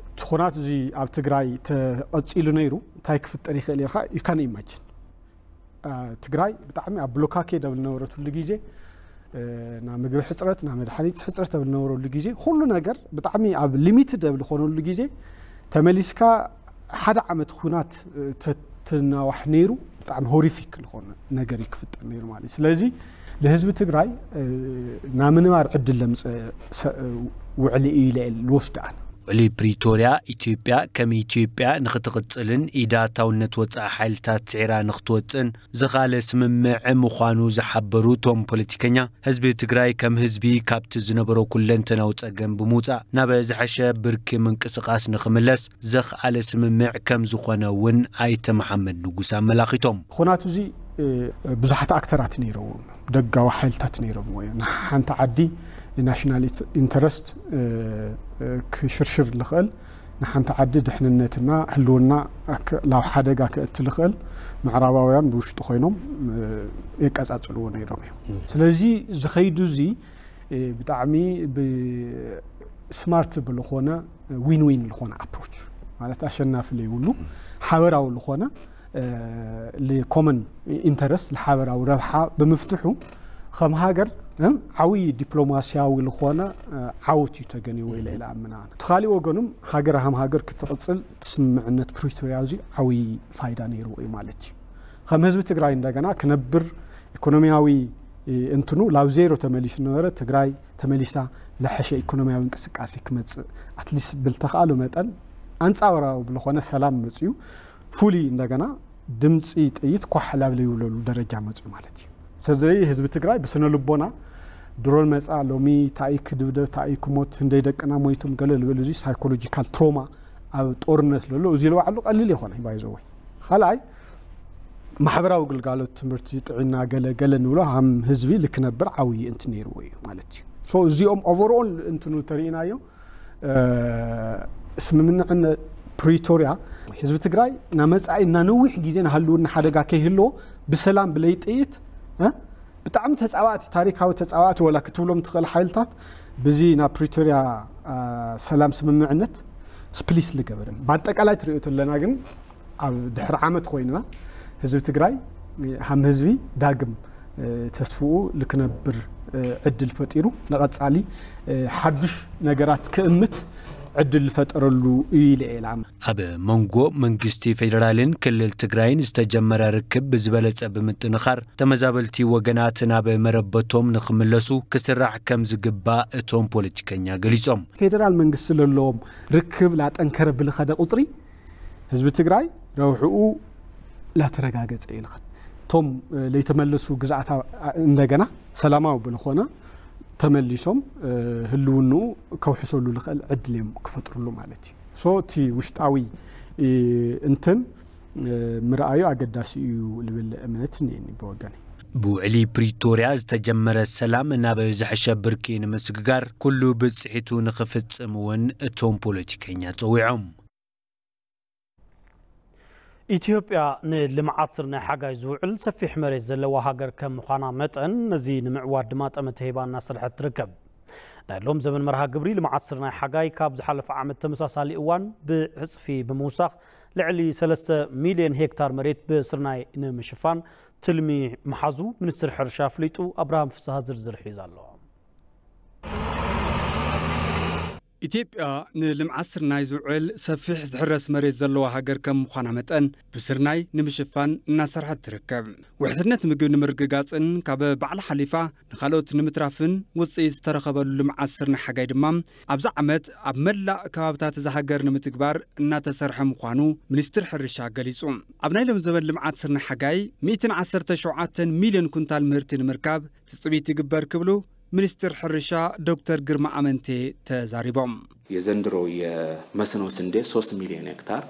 እቲ ኩናት እዚ ኣብ ትግራይ ተቐጺሉ ነይሩ እንታይ ክፍጠር ይኽእል ኢልካ you can imagine። እ፣ ትግራይ ብጣዕሚ ኣብ ብሎካኬድ ኣብ ዝነበረትሉ ግዜ፣ እ፣ ናብ ምግቢ ሕፅረት፣ ናብ መድሓኒት ሕፅረት ኣብ ዝነበረሉ ግዜ፣ ኩሉ ነገር ብጣዕሚ ኣብ ሊሚትድ ኣብ ዝኾነሉ ግዜ ተመሊስካ ሓደ ዓመት ኩናት፣ እ፣ ተ-፣ ተናዋሕ ነይሩ። ብጣዕሚ ሆሪፊክ ዝኾነ ነገር እዩ ክፍጠር ነይሩ ማለት እዩ። ስለዚ ንህዝቢ ትግራይ ናብ ምንባር ዕድል ለምፀ ውዕሊ እዩ ኢለ ልወስድ ኣነ። ውዕሊ ፕሪቶርያ ኢትዮጵያ ከም ኢትዮጵያ ንኽትቕፅልን ኢዳታውነት ወፃኢ ሓይልታት ስዒራ ንኽትወፅእን ዘኻለ ስምምዕ ምዃኑ ዝሓበሩ እቶም ፖለቲከኛ፣ ህዝቢ ትግራይ ከም ህዝቢ ካብቲ ዝነበሮ ኩለንተናዊ ፀገም ብምውፃእ ናብ ዝሐሸ ብርኪ ምንቅስቓስ ንኽምለስ ዘኽኣለ ስምምዕ ከም ዝኾነ እውን ኣይተ መሓመድ ንጉስ ኣመላኺቶም። ኩናቱ እዚ ብዙሓት ኣክተራት ነይረዎም፣ ደጋዊ ሓይልታት ነይረዎም እዮም። ንሓንቲ ዓዲ ናሽናል ኢንተረስት ክሽርሽር ልኽእል፣ ንሓንቲ ዓዲ ድሕንነትና ህልውና ናብ ሓደጋ ክእቲ ልኽእል ምዕራባውያን ብውሽጡ ኮይኖም የቀፃፅልዎ ነይሮም እዮም። ስለዚ ዝኸይዱ እዚ ብጣዕሚ ብስማርት ብልኾነ ዊን ዊን ዝኾነ ኣፕሮች ማለት ኣሸናፊ ለይብሉ ሓበራዊ ዝኾነ ኮመን ኢንተረስት ለሓበራዊ ረብሓ ብምፍትሑ ከም ሃገር ዓብዪ ዲፕሎማሲያዊ ዝኾነ ዓወት እዩ ተገኒዎ ኢለ ኢለ ኣምና። እቲ ካሊእ ወገኑም ሃገር ሃም ሃገር ክትቕፅል ትስምምዕነት ፕሪቶሪያ እዚ ዓብዪ ፋይዳ ነይርዎ እዩ ማለት እዩ። ከም ህዝቢ ትግራይ እንደገና ክነብር ኢኮኖሚያዊ እንትኑ ላብ ዜሮ ተመሊሱ ነበረ። ትግራይ ተመሊሳ ለሐሸ ኢኮኖሚያዊ እንቅስቃሴ ክመፅእ ኣትሊስት ብልተኽኣሉ መጠን ኣንፃራዊ ብልኾነ ሰላም መፅዩ ፉሊ እንደገና ድምፂ ጥይት ኳሕ ላብ ለይብለሉ ደረጃ መፅዩ ማለት እዩ። ስለዚ ህዝቢ ትግራይ ብስነ ልቦና ድሮን መፃ ሎሚ ታእይ ክድብደብ ታእይ ክሞት ህንደይ ደቅና ሞይቶም ገለ ልብል እዚ ሳይኮሎጂካል ትሮማ ኣብ ጦርነት ለሎ እዚ ለባዕሉ ቀሊል ይኾነ ባይዘወይ ካልኣይ ማሕበራዊ ግልጋሎት ትምህርቲ ጥዕና ገለ ገለ ንብሎ ሃም ህዝቢ ልክነብር ዓብዪ እንት ነይርዎ እዩ ማለት እዩ። እዚኦም ኦቨርኦል እንትኑ ተርእናዮ ስምምንዕነ ፕሪቶርያ ህዝቢ ትግራይ ናመፃኢ እናነዊሕ ግዜ ናሃልውና ሓደጋ ከይህልዎ ብሰላም ብለይጥይት ብጣዕሚ ተፃዋእቲ ታሪካዊ ተፃዋእቲ ወላ ክትብሎም ትኽእል ሓይልታት ብዚ ናብ ፕሪቶርያ ሰላም ስምምዕነት ስፕሊስ ልገበርን ብኣጠቃላይ ትሪኦ ተለና ግን ኣብ ድሕሪ ዓመት ኮይንና ህዝቢ ትግራይ ሃም ህዝቢ ዳግም ተስፍኡ ልክነብር ዕድል ፈጢሩ ንቐፃሊ ሓዱሽ ነገራት ክእምት ዕድል ዝፈጠረሉ እዩ ኢለ እየ ልኣምን። ኣብ መንጎ መንግስቲ ፌዴራልን ክልል ትግራይን ዝተጀመረ ርክብ ብዝበለፀ ብምጥንኻር ተመዛበልቲ ወገናት ናብ መረበቶም ንኽምለሱ ክስራሕ ከም ዝግባእ እቶም ፖለቲከኛ ገሊፆም። ፌዴራል መንግስቲ ለለዎም ርክብ ላጠንከረ ብልኸደ ቁፅሪ ህዝቢ ትግራይ ረብሕኡ ላተረጋገፀ ይልኸድ እቶም ለይተመለሱ ግዛኣት እንደገና ሰላማዊ ብልኾነ ተመሊሶም ህልውንኡ ከውሕሰሉ ልኽእል ዕድል እዮም ክፈጥሩሉ ማለት እዩ። ሶ እቲ ውሽጣዊ እንትን ምርኣዩ ኣገዳሲ እዩ ልብል እምነት እኒአኒ ብወገነይ። ብውዕሊ ፕሪቶርያ ዝተጀመረ ሰላም ናብ ዝሐሸ ብርኪ ንምስግጋር ኩሉ ብፅሒቱ ንኽፍፅም እውን እቶም ፖለቲከኛ ፀዊዖም። ኢትዮጵያ ንልምዓት ስርናይ ሓጋይ ዝውዕል ሰፊሕ መሬት ዘለዋ ሃገር ከም ምዃና መጠን ነዚ ንምዕዋት ድማ ጠመተ ሂባ እናሰርሐት ትርከብ። ናይ ሎም ዘመን መርሃ ግብሪ ልምዓት ስርናይ ሓጋይ ካብ ዝሓለፈ ዓመት ተመሳሳሊ እዋን ብዕፅፊ ብምውሳኽ ልዕሊ ሰለስተ ሚልዮን ሄክታር መሬት ብስርናይ ንምሽፋን ትልሚ ምሓዙ ሚኒስትር ሕርሻ ኣፍሊጡ። ኣብርሃም ፍስሃ ዝርዝር ሒዙ ኣሎ። ኢትዮጵያ ንልምዓት ስርናይ ዝውዕል ሰፊሕ ዝሕረስ መሬት ዘለዋ ሃገር ከም ምዃና መጠን ብስርናይ ንምሽፋን እናሰርሐት ትርከብ። ውሕስነት ምግቢ ንምርግጋፅን ካብ ባዕላ ሓሊፋ ንኻልኦት ንምትራፍን ውፅኢት ዝተረኸበሉ ልምዓት ስርናይ ሓጋይ ድማ ኣብዚ ዓመት ኣብ መላእ ከባብታት እዛ ሃገር ንምትግባር እናተሰርሐ ምዃኑ ሚኒስትር ሕርሻ ገሊፁ። ኣብ ናይ ሎም ዘበን ልምዓት ስርናይ ሓጋይ ሚእትን ዓሰርተ ሸውዓተን ሚልዮን ኩንታል ምህርቲ ንምርካብ ትፅቢት ይግበር ክብሉ ሚኒስትር ሕርሻ ዶክተር ግርማ ኣመንቴ ተዛሪቦም። የዘንድሮ የመስኖ ስንዴ ሶስት ሚልዮን ሄክታር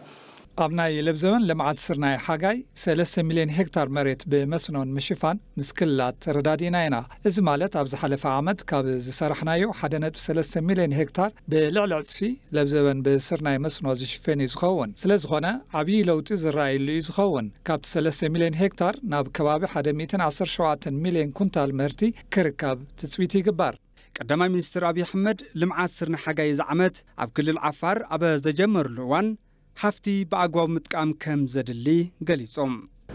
ኣብ ናይ ለብዘበን ልምዓት ስርናይ ሓጋይ ሰለስተ ሚልዮን ሄክታር መሬት ብመስኖ ንምሽፋን ምስ ክልላት ተረዳዲእና ኢና። እዚ ማለት ኣብ ዝሓለፈ ዓመት ካብ ዝሰራሕናዮ ሓደ ነጥቢ ሰለስተ ሚልዮን ሄክታር ብልዕሊ ዕፅፊ ለብዘበን ብስርናይ መስኖ ዝሽፈን እዩ ዝኸውን። ስለዝኾነ ዓብዪ ለውጢ ዝረኣየሉ እዩ ዝኸውን። ካብቲ ሰለስተ ሚልዮን ሄክታር ናብ ከባቢ ሓደ ሚእትን ዓሰርተ ሸውዓተን ሚልዮን ኩንታል ምህርቲ ክርከብ ትፅቢት ይግበር። ቀዳማይ ሚኒስትር ኣብይ ኣሕመድ ልምዓት ስርናይ ሓጋይ እዚ ዓመት ኣብ ክልል ዓፋር ኣብ ዘጀመርሉ እዋን ሃፍቲ ብኣግባቡ ምጥቃም ከም ዘድሊ ገሊፆም።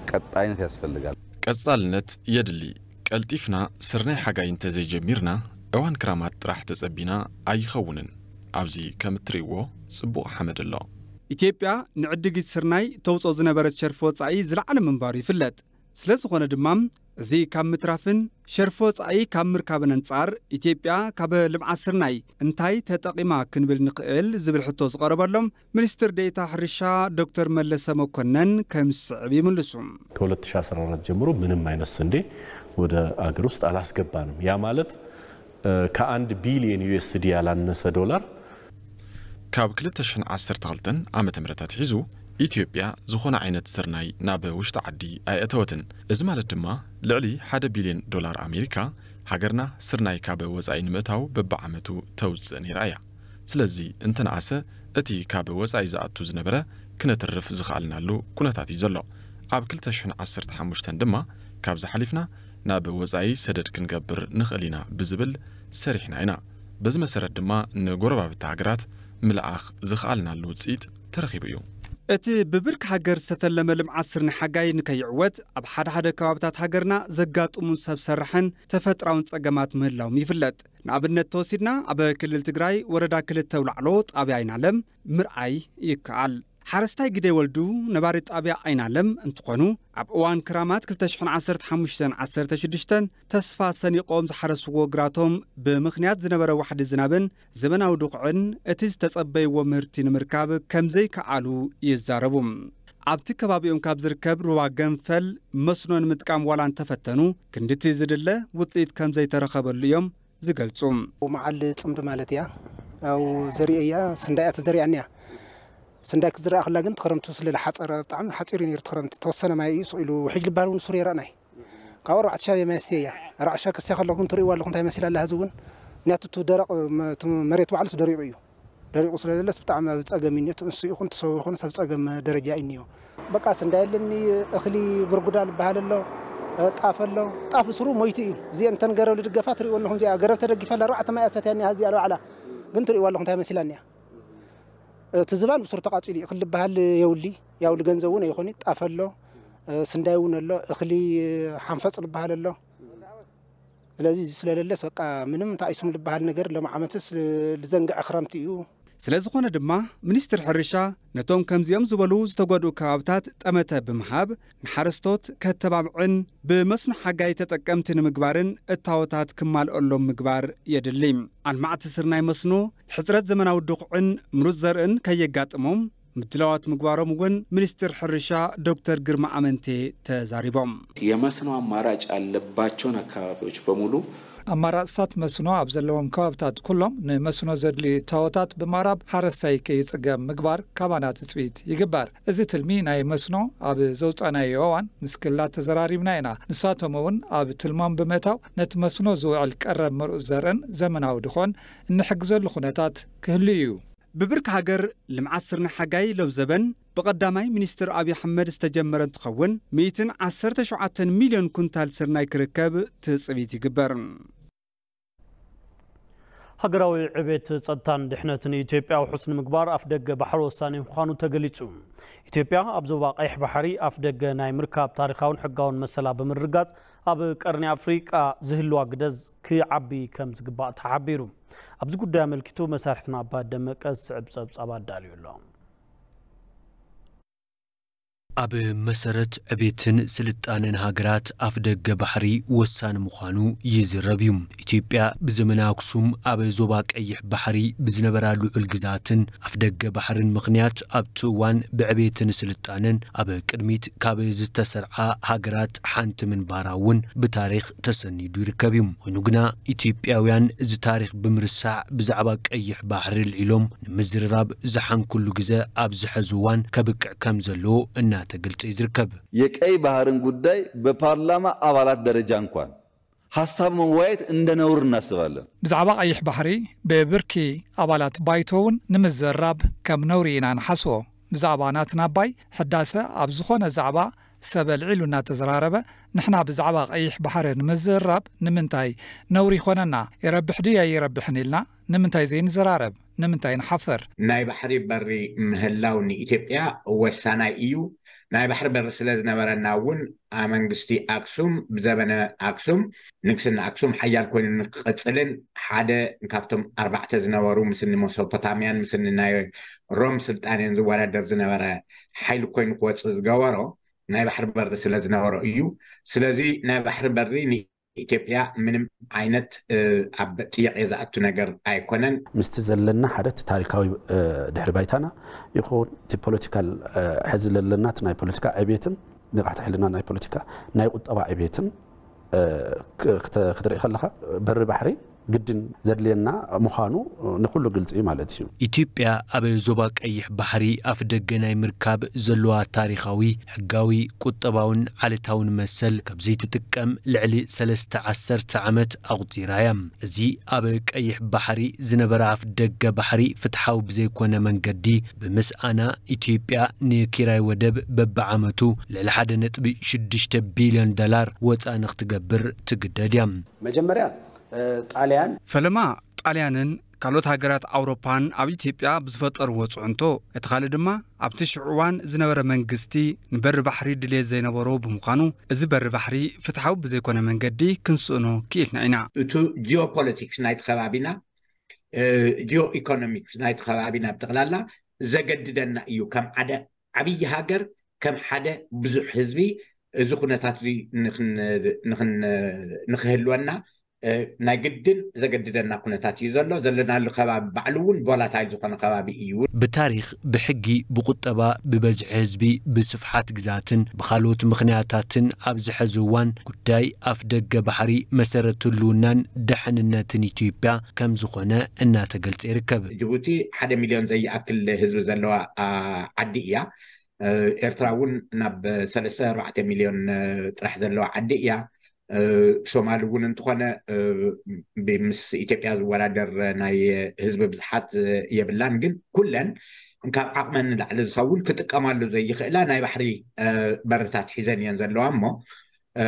ቀጣይነት ያስፈልጋል። ቀጻልነት የድሊ። ቀልጢፍና ስርናይ ሓጋይ እንተዘይጀሚርና እዋን ክራማት ጥራሕ ተጸቢና ኣይኸውንን። ኣብዚ ከም እትርእይዎ ጽቡቕ ሓመድ ኣሎ። ኢትዮጵያ ንዕድጊት ስርናይ ተውፅኦ ዝነበረት ሸርፊ ወፃኢ ዝለዓለ ምንባሩ ይፍለጥ። ስለ ዝኾነ ድማ፣ እዚ ካብ ምትራፍን ሸርፊ ወፃኢ ካብ ምርካብን ኣንጻር፣ ኢትዮጵያ ካብ ልምዓት ስርናይ እንታይ ተጠቒማ ክንብል ንኽእል ዝብል ሕቶ ዝቐረበሎም፣ ሚኒስትር ዴኤታ ሕርሻ ዶክተር መለሰ መኮነን ከም ዝስዕብ ይምልሱ። ከ2014 ጀምሮ ምንም አይነት ስንዴ ወደ አገር ውስጥ አላስገባንም። ያ ማለት ከአንድ ቢሊየን ዩ ኤስ ዲ ያላነሰ ዶላር። ካብ ክልተ ሽሕን ዓሰርተ ክልተን ዓመተ ምህረት ኣትሒዙ፣ ኢትዮጵያ ዝኾነ ዓይነት ስርናይ ናብ ውሽጢ ዓዲ ኣየእተወትን። እዚ ማለት ድማ፣ ልዕሊ ሓደ ቢልዮን ዶላር ኣሜሪካ፣ ሃገርና ስርናይ ካብ ወጻኢ ንምእታው በብዓመቱ ተውጽእ ነይራ እያ። ስለዚ፣ እንተነኣሰ፣ እቲ ካብ ወጻኢ ዝኣቱ ዝነበረ ክነትርፍ ዝኸኣልናሉ ኩነታት እዩ ዘሎ። ኣብ ክልተ ሽሕን ዓሰርተ ሓሙሽተን ድማ፣ ካብዚ ሓሊፍና ናብ ወጻኢ ሰደድ ክንገብር ንኽእል ኢና ብዝብል ሰሪሕና ኢና። በዚ መሰረት ድማ ንጎረባብቲ ሃገራት ምልኣኽ ዝኸኣልናሉ ውጽኢት ተረኺቡ እዩ። እቲ ብብርኪ ሃገር ዝተተለመ ልምዓት ስርናይ ሓጋይ ንከይዕወት ኣብ ሓደ ሓደ ከባብታት ሃገርና ዘጋጥሙ ሰብ ሰራሕን ተፈጥራውን ጸገማት ምህላዎም ይፍለጥ። ንኣብነት ተወሲድና ኣብ ክልል ትግራይ ወረዳ ክልተ ኣውላዕሎ ጣብያ ኣይናለም ምርኣይ ይከኣል። ሓረስታይ ግደይ ወልዱ ነባሪ ጣብያ ኣይናለም እንትኾኑ ኣብ እዋን ክራማት ክልተ ሽሕን ዓሰርተ ሓሙሽተን ዓሰርተ ሽዱሽተን ተስፋ ሰኒቖም ዝሓረስዎ ግራቶም ብምኽንያት ዝነበረ ዋሕዲ ዝናብን ዘመናዊ ድኹዕን እቲ ዝተጸበይዎ ምህርቲ ንምርካብ ከምዘይከኣሉ ይዛረቡ። ኣብቲ ከባቢኦም ካብ ዝርከብ ሩባ ገንፈል መስኖ ንምጥቃም ዋላ እንተፈተኑ ክንድቲ ዝድለ ውጽኢት ከምዘይተረኸበሉ እዮም ዝገልጹ። መዓል ጽምዲ ማለት እያ። ያው ዘሪአ እያ ስንዳይ እያ ተዘሪኣኒ እያ። ስንዳይ ክትዝረኣ ከላ ግን ትኽረምቱ ስለ ዝሓፀረ ብጣዕሚ ሓፂር እዩ ነይሩ ትኽረምቲ ተወሰነ ማይ እዩ ስቕ ኢሉ ውሕጅ ልባል እውን ሱር የረእናይ ካብ ኣርባዕተ ሻብ የማይ ስቴ እያ ኣርባዕተ ሻብ ከስያ ከለኹ ግን ትርእይዋ ኣለኹ እንታይ መሲላ ኣላ ህዚ እውን ምክንያቱ እቲ ደረቕ እቲ መሬት ባዕሉስ ደሪቑ እዩ ደሪቑ ስለ ዘለስ ብጣዕሚ ኣብ ፀገም እዩ እቲ እንሱ ይኹን እቲ ሰው ይኹን ሰብ ፀገም ደረጃ እዩ እኒኦ በቃ ስንዳይ ኣለኒ እኽሊ ብርጉዳ ዝበሃል ኣሎ ጣፍ ኣሎ ጣፍ ስሩ ሞይቱ እዩ እዚአን እተን ገረብ ልድገፋ ትርእይዎ ኣለኹም እዚኣ ገረብ ተደጊፋ ኣላ ኣርባዕተ ማይ ኣሰትያ እኒኣ እዚኣ ባዕላ ግን ትርእይዋ ኣለኹም እንታይ መሲላ እኒኣ እቲ ዝባን ብሱር ተቃጺሉ እዩ ክል ዝበሃል የውሊ ያውሊ ገንዘብ እውን ኣይኾኒ ጣፍ ኣሎ ስንዳይ እውን ኣሎ እኽሊ ሓንፈጽ ዝበሃል ኣሎ ስለዚ እዚ ስለለለስ በቃ ምንም እንታይ ስም ዝበሃል ነገር ሎም ዓመትስ ልዘንግዐ ክረምቲ እዩ ስለ ዝኾነ ድማ ሚኒስትር ሕርሻ ነቶም ከምዚኦም ዝበሉ ዝተጎድኡ ከባብታት ጠመተ ብምሃብ ንሓረስቶት ከተባብዕን ብመስኖ ሓጋይ ተጠቀምቲ ንምግባርን እታወታት ክማልኦሎም ምግባር የድሊ። ኣልማዕቲ ስርናይ መስኖ ሕፅረት ዘመናዊ ድኹዕን ምሩፅ ዘርእን ከየጋጥሞም ምድላዋት ምግባሮም እውን ሚኒስትር ሕርሻ ዶክተር ግርማ ኣመንቴ ተዛሪቦም። የመስኖ ኣማራጭ ያለባቸውን አካባቢዎች በሙሉ ኣማራፅታት መስኖ ኣብ ዘለዎም ከባብታት ኩሎም ንመስኖ ዘድልዩ እታወታት ብምቕራብ ሓረስታይ ከይፅገም ምግባር ካባና ትፅቢት ይግበር። እዚ ትልሚ ናይ መስኖ ኣብ ዘውፃእናዮ እዋን ምስ ክልላት ተዘራሪብና ኢና። ንሳቶም እውን ኣብ ትልሞም ብምእታው ነቲ መስኖ ዝውዕል ቀረብ ምሩፅ ዘርእን ዘመናዊ ድኾን እንሕግዘሉ ኩነታት ክህሉ እዩ። ብብርኪ ሃገር ልምዓት ስርናይ ሓጋይ ሎም ዘበን ብቐዳማይ ሚኒስትር ኣብይ ኣሕመድ ዝተጀመረ እንትኸውን ሚእትን ዓሰርተ ሸውዓተን ሚልዮን ኩንታል ስርናይ ክርከብ ትፅቢት ይግበር። ሃገራዊ ዕቤት፣ ጸጥታን ድሕነትን ኢትዮጵያ ውሑስ ንምግባር ኣፍደገ ባሕሪ ወሳኒ ምዃኑ ተገሊጹ። ኢትዮጵያ ኣብ ዞባ ቀይሕ ባሕሪ ኣፍደገ ናይ ምርካብ ታሪኻውን ሕጋውን መሰላ ብምርግጋጽ፣ ኣብ ቀርኒ ኣፍሪቃ ዝህልዋ ግደ ክዓቢ ከም ዝግባእ ተሓቢሩ። ኣብዚ ጉዳይ ኣመልኪቱ መሳርሕትና ኣባ ደመቀ ዝስዕብ ጸብጻብ ኣዳልዩ ኣሎ። ኣብ መሰረት ዕቤትን ስልጣነን ሃገራት ኣፍደገ ባሕሪ ወሳኒ ምዃኑ ይዝረብ እዩ። ኢትዮጵያ ብዘመነ ኣክሱም ኣብ ዞባ ቀይሕ ባሕሪ ብዝነበራ ልዑል ግዝኣትን ኣፍደገ ባሕርን ምኽንያት ኣብቲ እዋን ብዕቤትን ስልጣነን ኣብ ቅድሚት ካብ ዝተሰርዓ ሃገራት ሓንቲ ምንባራ እውን ብታሪኽ ተሰኒዱ ይርከብ እዩ። ኮይኑ ግና ኢትዮጵያውያን እዚ ታሪኽ ብምርሳዕ ብዛዕባ ቀይሕ ባሕሪ ኣልዒሎም ንምዝርራብ ዝሓንኩሉ ግዘ ኣብዚ ሐዚ እዋን ከብቅዕ ከም ዘለዎ እናተገልጸ እዩ ዝርከብ። የቀይ ባህርን ጉዳይ በፓርላማ አባላት ደረጃ እንኳን ሐሳብ መወያየት እንደ ነውር እናስባለን። ብዛዕባ ቀይሕ ባሕሪ ብብርኪ ኣባላት ባይቶ እውን ንምዝርራብ ከም ነውሪ ኢና ንሓስቦ። ብዛዕባ ናትና ኣባይ ሕዳሰ ኣብ ዝኾነ ዛዕባ ሰብ ኣልዒሉ እናተዘራረበ ንሕና ብዛዕባ ቀይሕ ባሕሪ ንምዝርራብ ንምንታይ ነውሪ ይኾነና? ይረብሕ ድዩ ኣይረብሕን ኢልና ንምንታይ ዘይንዘራረብ? ንምንታይ ንሓፍር? ናይ ባሕሪ በሪ ምህላው ንኢትዮጵያ ወሳናይ እዩ። ናይ ባሕሪ በሪ ስለ ዝነበረና እውን፣ ኣ፣ መንግስቲ ኣክሱም ብዘበነ ኣክሱም፣ ንግስና ኣክሱም ሓያል ኮይኑ ንክቕጽልን፣ ሓደ ካብቶም ኣርባዕተ ዝነበሩ ምስኒ መሶፖታምያን ምስኒ ናይ ሮም ስልጣኔን ዝወዳደር ዝነበረ ሓይሊ ኮይኑ ክወጽእ ዝገበሮ ናይ ባሕሪ በሪ ስለ ዝነበሮ እዩ። ስለዚ ናይ ባሕሪ በሪ ንኢትዮጵያ ምንም ዓይነት፣ እ፣ ኣብ ጥያቄ ዝኣቱ ነገር ኣይኮነን። ምስቲ ዘለና ሓደ እቲ ታሪካዊ፣ እ፣ ድሕሪ ባይታና ይኹን እቲ ፖለቲካል፣ እ፣ ሕዚ ዘለና እቲ ናይ ፖለቲካ ዕቤትን ንቕሓት ሕልና ናይ ፖለቲካ ናይ ቁጠባ ዕቤትን፣ እ፣ ክ-፣ ክተ-፣ ክትርኢ ከለኻ በሪ ባሕሪ ግድን ዘድልየና ምዃኑ ንኹሉ ግልጺ እዩ ማለት እዩ። ኢትዮጵያ ኣብ ዞባ ቀይሕ ባሕሪ ኣፍደገ ናይ ምርካብ ዘለዋ ታሪኻዊ፣ ሕጋዊ፣ ቁጠባውን ዓለታውን መሰል ካብ ዘይትጥቀም ልዕሊ ሰለስተ ዓሰርተ ዓመት ኣቑጺራ እያ። እዚ ኣብ ቀይሕ ባሕሪ ዝነበረ ኣፍደገ ባሕሪ ፍትሓዊ ብዘይኮነ መንገዲ ብምስኣና፣ ኢትዮጵያ ንኪራይ ወደብ በብዓመቱ ልዕሊ ሓደ ነጥቢ ሽዱሽተ ቢልዮን ዶላር ወጻኢ ንክትገብር ትግደድ እያ። መጀመርያ፣ እ፣ ጣልያን ፈለማ ጣልያንን ካልኦት ሃገራት ኣውሮፓን ኣብ ኢትዮጵያ ብዝፈጠርዎ ጽዕንቶ፣ እቲ ካልእ ድማ ኣብቲ ሽዑ እዋን ዝነበረ መንግስቲ ንበሪ ባሕሪ ድልየት ዘይነበሮ ብምዃኑ፣ እዚ በሪ ባሕሪ ፍትሓዊ ብዘይኮነ መንገዲ ክንስእኖ ክኢልና ኢና። እቲ ጂኦፖለቲክስ ናይቲ ከባቢና፣ እ፣ ጂኦ ኢኮኖሚክስ ናይቲ ከባቢና ብጠቕላላ ዘገድደና እዩ። ከም ሓደ ዓብዪ ሃገር፣ ከም ሓደ ብዙሕ ህዝቢ፣ እዚ ኩነታት እዚ ንኽን-፣ ንኽን-፣ ንኽህልወና፣ እ፣ ናይ ግድን ዘገድደና ኩነታት እዩ ዘሎ። ዘለናሉ ከባቢ ባዕሉ እውን ቮላታይል ዝኾነ ከባቢ እዩ። ብታሪኽ፣ ብሕጊ፣ ብቁጠባ፣ ብበዝሒ ህዝቢ፣ ብስፍሓት ግዛትን ብኻልኦት ምኽንያታትን ኣብዚ ሕዚ እዋን ጉዳይ ኣፍደገ ባሕሪ መሰረት ህልውናን ደሕንነትን ኢትዮጵያ ከም ዝኾነ እናተገልጸ ይርከብ። ጅቡቲ ሓደ ሚልዮን ዘይኣክል ህዝቢ ዘለዋ፣ ኣ፣ ዓዲ እያ። እ፣ ኤርትራ እውን ናብ ሰለስተ ኣርባዕተ ሚልዮን፣ እ፣ ጥራሕ ዘለዋ ዓዲ እያ። እ፣ ሶማል እውን እንተኾነ፣ እ፣ ብ-፣ ምስ ኢትዮጵያ ዝወዳደር ናይ ህዝቢ ብዝሓት፣ እ፣ የብላን። ግን ኩለን ካብ ዓቕመን ንላዕሊ ዝኸውን ክጥቀማሉ ዘይኽእላ ናይ ባሕሪ፣ እ፣ በርታት ሒዘን እየን ዘለዋ እሞ፣ እ፣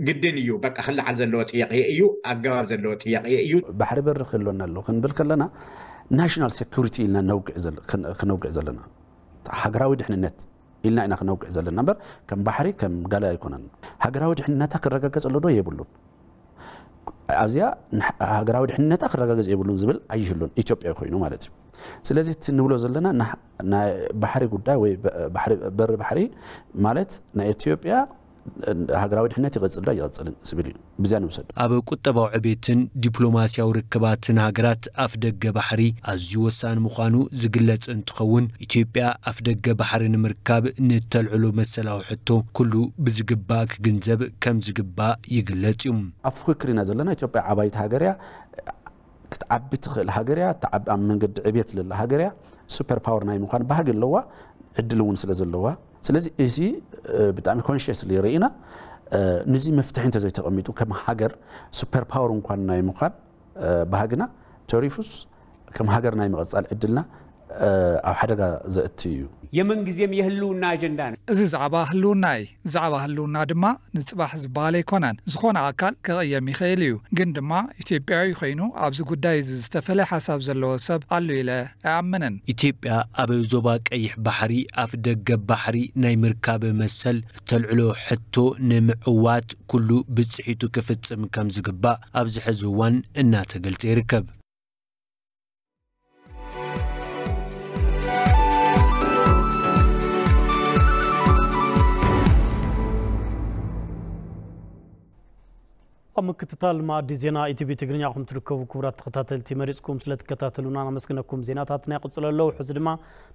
ግድን እዩ በቃ ክለዓል ዘለዎ ጥያቄ እዩ፣ ኣገባብ ዘለዎ ጥያቄ እዩ። ባሕሪ በሪ ክህልወና ኣለዎ ክንብል ከለና ናሽናል ሴኩሪቲ ኢልና ነውግዕ ዘለ-፣ ክን-፣ ክነውግዕ ዘለና፣ ሃገራዊ ድሕንነት ኢልና ኢና ክነውግዕ ዘለና እምበር ከም ባሕሪ ከም ጋለ ኣይኮነን። ሃገራዊ ድሕንነታ ክረጋገጽ ኣሎ ዶ? የብሉን። ኣብዚኣ ንሕ-፣ ሃገራዊ ድሕንነታ ክረጋገጽ የብሉን ዝብል ኣይህሉን፣ ኢትዮጵያዊ ኮይኑ ማለት እዩ። ስለዚ እቲ ንብሎ ዘለና ናህ-፣ ናይ ባሕሪ ጉዳይ ወይ በ-፣ ባሕሪ፣ በሪ ባሕሪ ማለት ናይ ኢትዮጵያ ሃገራዊ ድሕነት ይቐጽል ዶ ኣይቐጽልን ዝብል እዩ። ብዚኣ ንውሰድ። ኣብ ቁጠባዊ ዕቤትን ዲፕሎማስያዊ ርክባትን ሃገራት ኣፍደገ ባሕሪ ኣዝዩ ወሳኒ ምዃኑ ዝግለጽ እንትኸውን፣ ኢትዮጵያ ኣፍደገ ባሕሪ ንምርካብ ንተልዕሎ መሰላዊ ሕቶ ኩሉ ብዝግባእ ክግንዘብ ከም ዝግባእ ይግለጽ እዩ። ኣብ ፍክክር ኢና ዘለና። ኢትዮጵያ ዓባይቲ ሃገር እያ፣ ክትዓቢ ትኽእል ሃገር እያ፣ ትዓቢ ኣብ መንገዲ ዕቤት ዘላ ሃገር እያ፣ ሱፐር ፓወር ናይ ምዃን ባህጊ ኣለዋ፣ ዕድል እውን ስለ ዘለዋ። ስለዚ እዚ፣ እ፣ ብጣዕሚ ኮንሽስሊ ርኢና፣ እ፣ ንዚ መፍትሒ እንተዘይተቐሚጡ ከም ሃገር ሱፐር ፓወር እንኳን ናይ ምዃን፣ እ፣ ባህግና ተሪፉስ ከም ሃገር ናይ ምቕጻል ዕድልና፣ እ፣ ኣብ ሓደጋ ዘእቲ እዩ። የምንጊዜም የህልውና ኣጀንዳ ነው። እዚ ዛዕባ ህልውና እዩ። ዛዕባ ህልውና ድማ ንጽባሕ ዝበሃል ኣይኮነን። ዝኾነ ኣካል ክቕየም ይኽእል እዩ። ግን ድማ ኢትዮጵያዊ ኮይኑ ኣብዚ ጉዳይ እዚ ዝተፈለየ ሓሳብ ዘለዎ ሰብ ኣሎ ኢለ ኣይኣምንን። ኢትዮጵያ ኣብ ዞባ ቀይሕ ባሕሪ ኣፍ ደገ ባሕሪ ናይ ምርካብ መሰል እተልዕሎ ሕቶ ንምዕዋት ኩሉ ብጽሒቱ ክፍጽም ከም ዝግባእ ኣብዚ ሕዚ እዋን እናተገልጸ ይርከብ። ኣብ ምክትታል መኣዲ ዜና ኢቲቪ ትግርኛ ኢኹም ትርከቡ። ክቡራት ተኸታተልቲ፣ መሪጽኩም ስለ ትከታተሉና ነመስግነኩም። ዜናታትና ይቕጽሉ ኣለዉ። ሕዚ ድማ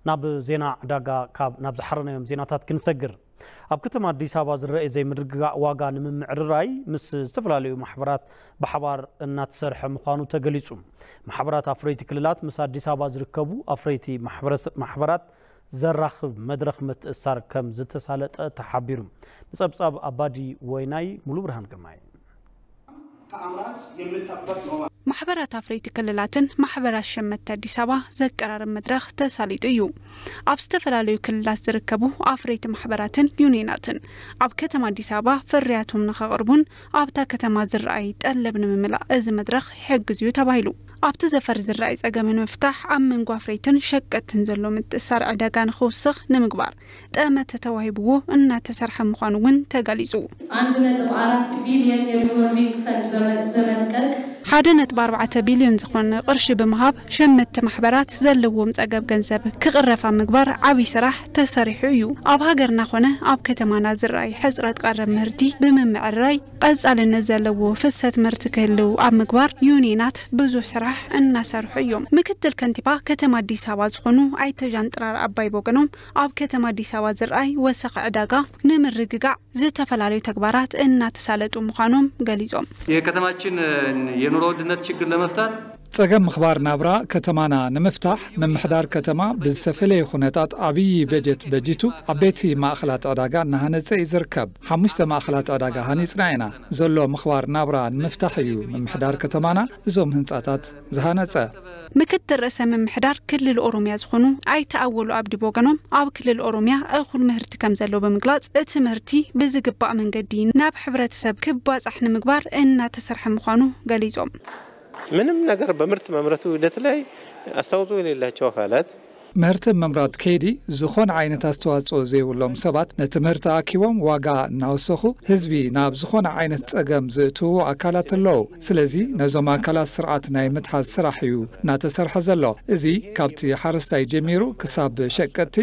ናብ ዜና ዕዳጋ ካብ፣ ናብ ዝሓረናዮም ዜናታት ክንሰግር። ኣብ ከተማ ኣዲስ ኣበባ ዝረአ ዘይምርግጋእ ዋጋ ንምምዕርራይ ምስ ዝተፈላለዩ ማሕበራት ብሓባር እናተሰርሐ ምዃኑ ተገሊጹ። ማሕበራት ኣፍረይቲ ክልላት ምስ ኣዲስ ኣበባ ዝርከቡ ኣፍረይቲ ማሕበረሰ-፣ ማሕበራት ዘራኽብ መድረኽ ምትእስሳር ከም ዝተሳለጠ ተሓቢሩ። ንጸብጻብ ኣባዲ ወይናይ ሙሉ ብርሃን ግርማይ። ከአምራች የሚጠበቅ ነው። ማሕበራት ኣፍረይቲ ክልላትን ማሕበራት ሸመትቲ ኣዲስ ኣበባ ዘቀራርብ መድረኽ ተሳሊጡ እዩ። ኣብ ዝተፈላለዩ ክልላት ዝርከቡ ኣፍረይቲ ማሕበራትን ዩኒየናትን ኣብ ከተማ ኣዲስ ኣበባ ፍርያቶም ንኸቕርቡን ኣብታ ከተማ ዝረኣይ ጠለብ ንምምላእ እዚ መድረኽ ይሕግዝ እዩ ተባሂሉ። ኣብቲ ዘፈር ዝረኣይ ጸገም ንምፍታሕ ኣብ መንጎ ኣፍረይትን ሸቀጥትን ዘሎ ምትእሳር ዕዳጋ ንኽውስኽ ንምግባር ጠመተ ተዋሂብዎ እናተሰርሐ ምዃኑ እውን ተገሊጹ። አንድ ነጥብ አራት ቢሊዮን የሪፎርሚንግ ፈንድ በመ- በመልቀቅ ሓደ ነጥቢ ኣርባዕተ ቢልዮን ዝኾነ ቅርሺ ብምሃብ ሸመትቲ ማሕበራት ዘለዎም ጸገብ ገንዘብ ክቕረፍ ኣብ ምግባር ዓብዪ ስራሕ ተሰሪሑ እዩ። ኣብ ሃገርና ኾነ ኣብ ከተማና ዝረኣይ ሕጽረት ቀረብ ምህርቲ ብምምዕራይ ቀጻልነት ዘለዎ ፍሰት ምህርቲ ክህልው ኣብ ምግባር ዩኒየናት ብዙሕ ስራሕ እናሰርሑ እዮም። ምክትል ከንቲባ ከተማ ኣዲስ ኣበባ ዝኾኑ ኣይተ ጃንጥራር ኣባይ ብወገኖም ኣብ ከተማ ኣዲስ ኣበባ ዝረኣይ ወሰኽ ዕዳጋ ንምርግጋዕ ዝተፈላለዩ ተግባራት እናተሳለጡ ምዃኖም ገሊጾም። የከተማችን የኑሮ ውድነት ችግር ለመፍታት ጸገም ምኽባር ናብራ ከተማና ንምፍታሕ ምምሕዳር ከተማ ብዝተፈለየ ኩነታት ዓብዪ በጀት በጂቱ ዓበይቲ ማእኸላት ዕዳጋ እናሃነጸ እዩ ዝርከብ። ሓሙሽተ ማእኸላት ዕዳጋ ሃኒጽና ኢና። ዘሎ ምኽባር ናብራ ንምፍታሕ እዩ ምምሕዳር ከተማና እዞም ህንጻታት ዝሃነጸ። ምክትል ርእሰ ምምሕዳር ክልል ኦሮሚያ ዝኾኑ ኣይተ ኣወሉ ኣብዲ ብወገኖም ኣብ ክልል ኦሮሚያ እኹል ምህርቲ ከም ዘሎ ብምግላጽ እቲ ምህርቲ ብዝግባእ መንገዲ ናብ ሕብረተሰብ ክባጻሕ ንምግባር እናተሰርሐ ምዃኑ ገሊጾም። ምንም ነገር በምርት መምረቱ ሂደት ላይ አስተዋጽኦ የሌላቸው አካላት ምህርቲ ምምራት ከይዲ ዝኾነ ዓይነት ኣስተዋጽኦ ዘይብሎም ሰባት ነቲ ምህርቲ ኣኪቦም ዋጋ እናወሰኹ ህዝቢ ናብ ዝኾነ ዓይነት ጸገም ዝእትዉ ኣካላት ኣለዉ። ስለዚ ነዞም ኣካላት ስርዓት ናይ ምትሓዝ ስራሕ እዩ እናተሰርሐ ዘሎ። እዚ ካብቲ ሓረስታይ ጀሚሩ ክሳብ ሸቀጥቲ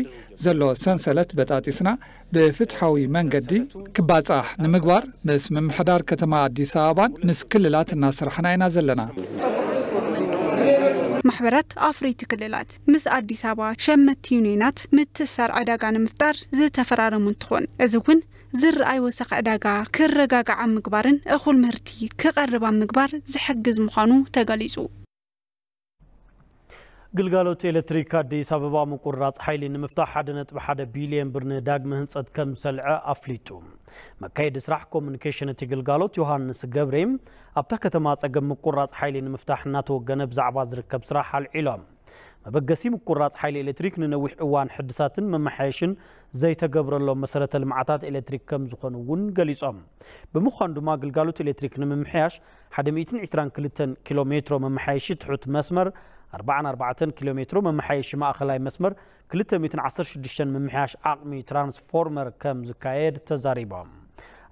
ዘሎ ሰንሰለት በጣጢስና ብፍትሓዊ መንገዲ ክባጻሕ ንምግባር ምስ ምምሕዳር ከተማ ኣዲስ ኣበባን ምስ ክልላት እናሰራሕና ኢና ዘለና። ማሕበራት ኣፍረይቲ ክልላት ምስ ኣዲስ ኣበባ ሸመቲ ዩኒየናት ምትሳር ዕዳጋ ንምፍጣር ዝተፈራረሙ እንትኾን እዚ እውን ዝረኣይ ወሰኽ ዕዳጋ ክረጋጋዕ ኣብ ምግባርን እኹል ምህርቲ ክቐርብ ኣብ ምግባር ዝሕግዝ ምዃኑ ተገሊጹ። ግልጋሎት ኤሌክትሪክ ኣዲስ ኣበባ ምቁርራፅ ሓይሊ ንምፍታሕ ሓደ ነጥቢ ሓደ ቢልዮን ብር ንዳግመ ህንፀት ከም ዝሰልዐ ኣፍሊጡ። መካየዲ ስራሕ ኮሙኒኬሽን እቲ ግልጋሎት ዮሃንስ ገብሬ ኣብታ ከተማ ፀገም ምቁራፅ ሓይሊ ንምፍታሕ እናተወገነ ብዛዕባ ዝርከብ ስራሕ ኣልዒሎም። መበገሲ ምቁራፅ ሓይሊ ኤሌክትሪክ ንነዊሕ እዋን ሕድሳትን መመሓየሽን ዘይተገብረሎም መሰረተ ልምዓታት ኤሌክትሪክ ከም ዝኾኑ እውን ገሊፆም። ብምዃኑ ድማ ግልጋሎት ኤሌክትሪክ ንምምሕያሽ ሓደ ሚእትን ዕስራን ክልተን ኪሎ ሜትሮ መመሓየሺ ትሑት መስመር፣ ኣርባዓን ኣርባዕተን ኪሎ ሜትሮ መመሓየሺ ማእኸላይ መስመር፣ ክልተ ሚእትን ዓሰርተ ሽዱሽተን ምምሕያሽ ዓቕሚ ትራንስፎርመር ከም ዝካየድ ተዛሪቦም።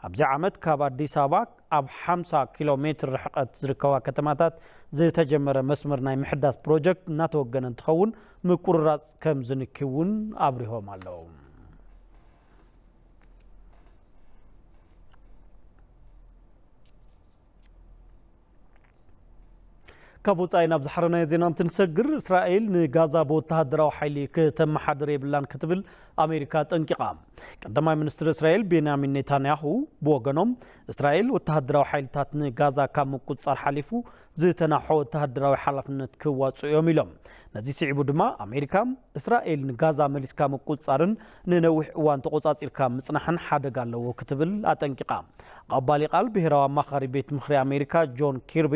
ኣብዚ ዓመት ካብ ኣዲስ ኣበባ ኣብ ሓምሳ ኪሎ ሜትር ርሕቐት ዝርከባ ከተማታት ዝተጀመረ መስመር ናይ ምሕዳስ ፕሮጀክት እናተወገነ እንትኸውን ምቁርራፅ ከም ዝንኪ እውን ኣብሪሆም ኣለዉ። ካብ ወፃኢ ናብ ዝሓረናዮ ዜና እንትንሰግር፣ እስራኤል ንጋዛ ብወተሃደራዊ ሓይሊ ከተመሓድር የብላን ክትብል ኣሜሪካ ጠንቂቓ። ቀዳማይ ሚኒስትር እስራኤል ቤንያሚን ኔታንያሁ ብወገኖም፣ እስራኤል ወተሃደራዊ ሓይልታት ንጋዛ ካብ ምቁፅፃር ሓሊፉ ዝተናሖ ወተሃደራዊ ሓላፍነት ክዋፅኡ እዮም ኢሎም። ነዚ ስዒቡ ድማ ኣሜሪካ፣ እስራኤል ንጋዛ መሊስካ ምቁፅፃርን ንነዊሕ እዋን ተቆፃፂርካ ምፅናሕን ሓደጋ ኣለዎ ክትብል ኣጠንቂቓ። ኣቐባሊ ቃል ብሄራዊ ኣማኻሪ ቤት ምኽሪ ኣሜሪካ ጆን ኪርቢ፣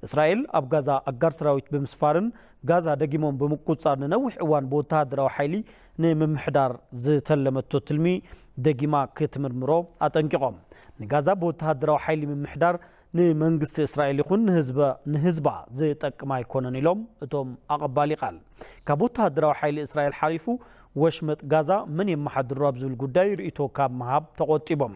እስራኤል ኣብ ጋዛ ኣጋር ሰራዊት ብምስፋርን ጋዛ ደጊሞም ብምቁፅፃር ንነዊሕ እዋን ብወተሃደራዊ ሓይሊ ንምምሕዳር ዝተለመቶ ትልሚ ደጊማ ክትምርምሮ ኣጠንቂቖም። ንጋዛ ብወተሃደራዊ ሓይሊ ምምሕዳር ንመንግስቲ እስራኤል ይኹን ንህዝባ ዝጠቅም ኣይኮነን ኢሎም እቶም ኣቐባሊ ቃል። ካብ ወተሃደራዊ ሓይሊ እስራኤል ሓሊፉ ወሽመጥ ጋዛ መን የመሓድሮ ኣብ ዝብል ጉዳይ ርእይቶ ካብ ምሃብ ተቖጢቦም።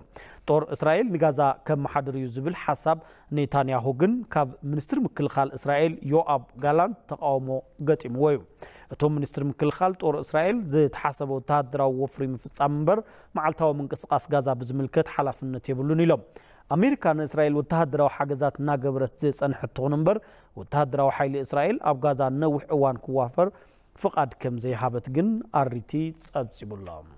ጦር እስራኤል ንጋዛ ከመሓድር እዩ ዝብል ሓሳብ ኔታንያሁ ግን ካብ ሚኒስትር ምክልኻል እስራኤል ዮኣብ ጋላንት ተቃውሞ ገጢምዎ እዩ። እቶም ሚኒስትር ምክልኻል ጦር እስራኤል ዝተሓሰበ ወተሃደራዊ ወፍሪ ምፍጻም እምበር መዓልታዊ ምንቅስቃስ ጋዛ ብዝምልከት ሓላፍነት የብሉን ኢሎም። ኣሜሪካ ንእስራኤል ወተሃደራዊ ሓገዛት እናገበረት ዝጸንሐት ትኹን እምበር ወተሃደራዊ ሓይሊ እስራኤል ኣብ ጋዛ ነዊሕ እዋን ክዋፈር ፍቓድ ከም ዘይሃበት ግን ኣሪቲ ጸብጺቡሎም።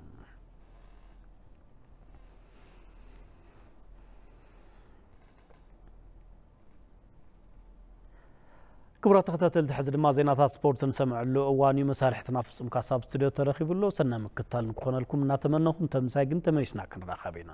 ክቡራት ተኸታተልቲ፣ ሕዚ ድማ ዜናታት ስፖርት ንሰምዐሉ እዋን እዩ። መሳርሕትና ፍጹም ካሳ ኣብ ስቱድዮ ተረኺቡ ኣሎ። ሰናይ ምክትታል ንክኾነልኩም እናተመነኹም፣ ተምሳይ ግን ተመሊስና ክንራኸብ ኢና።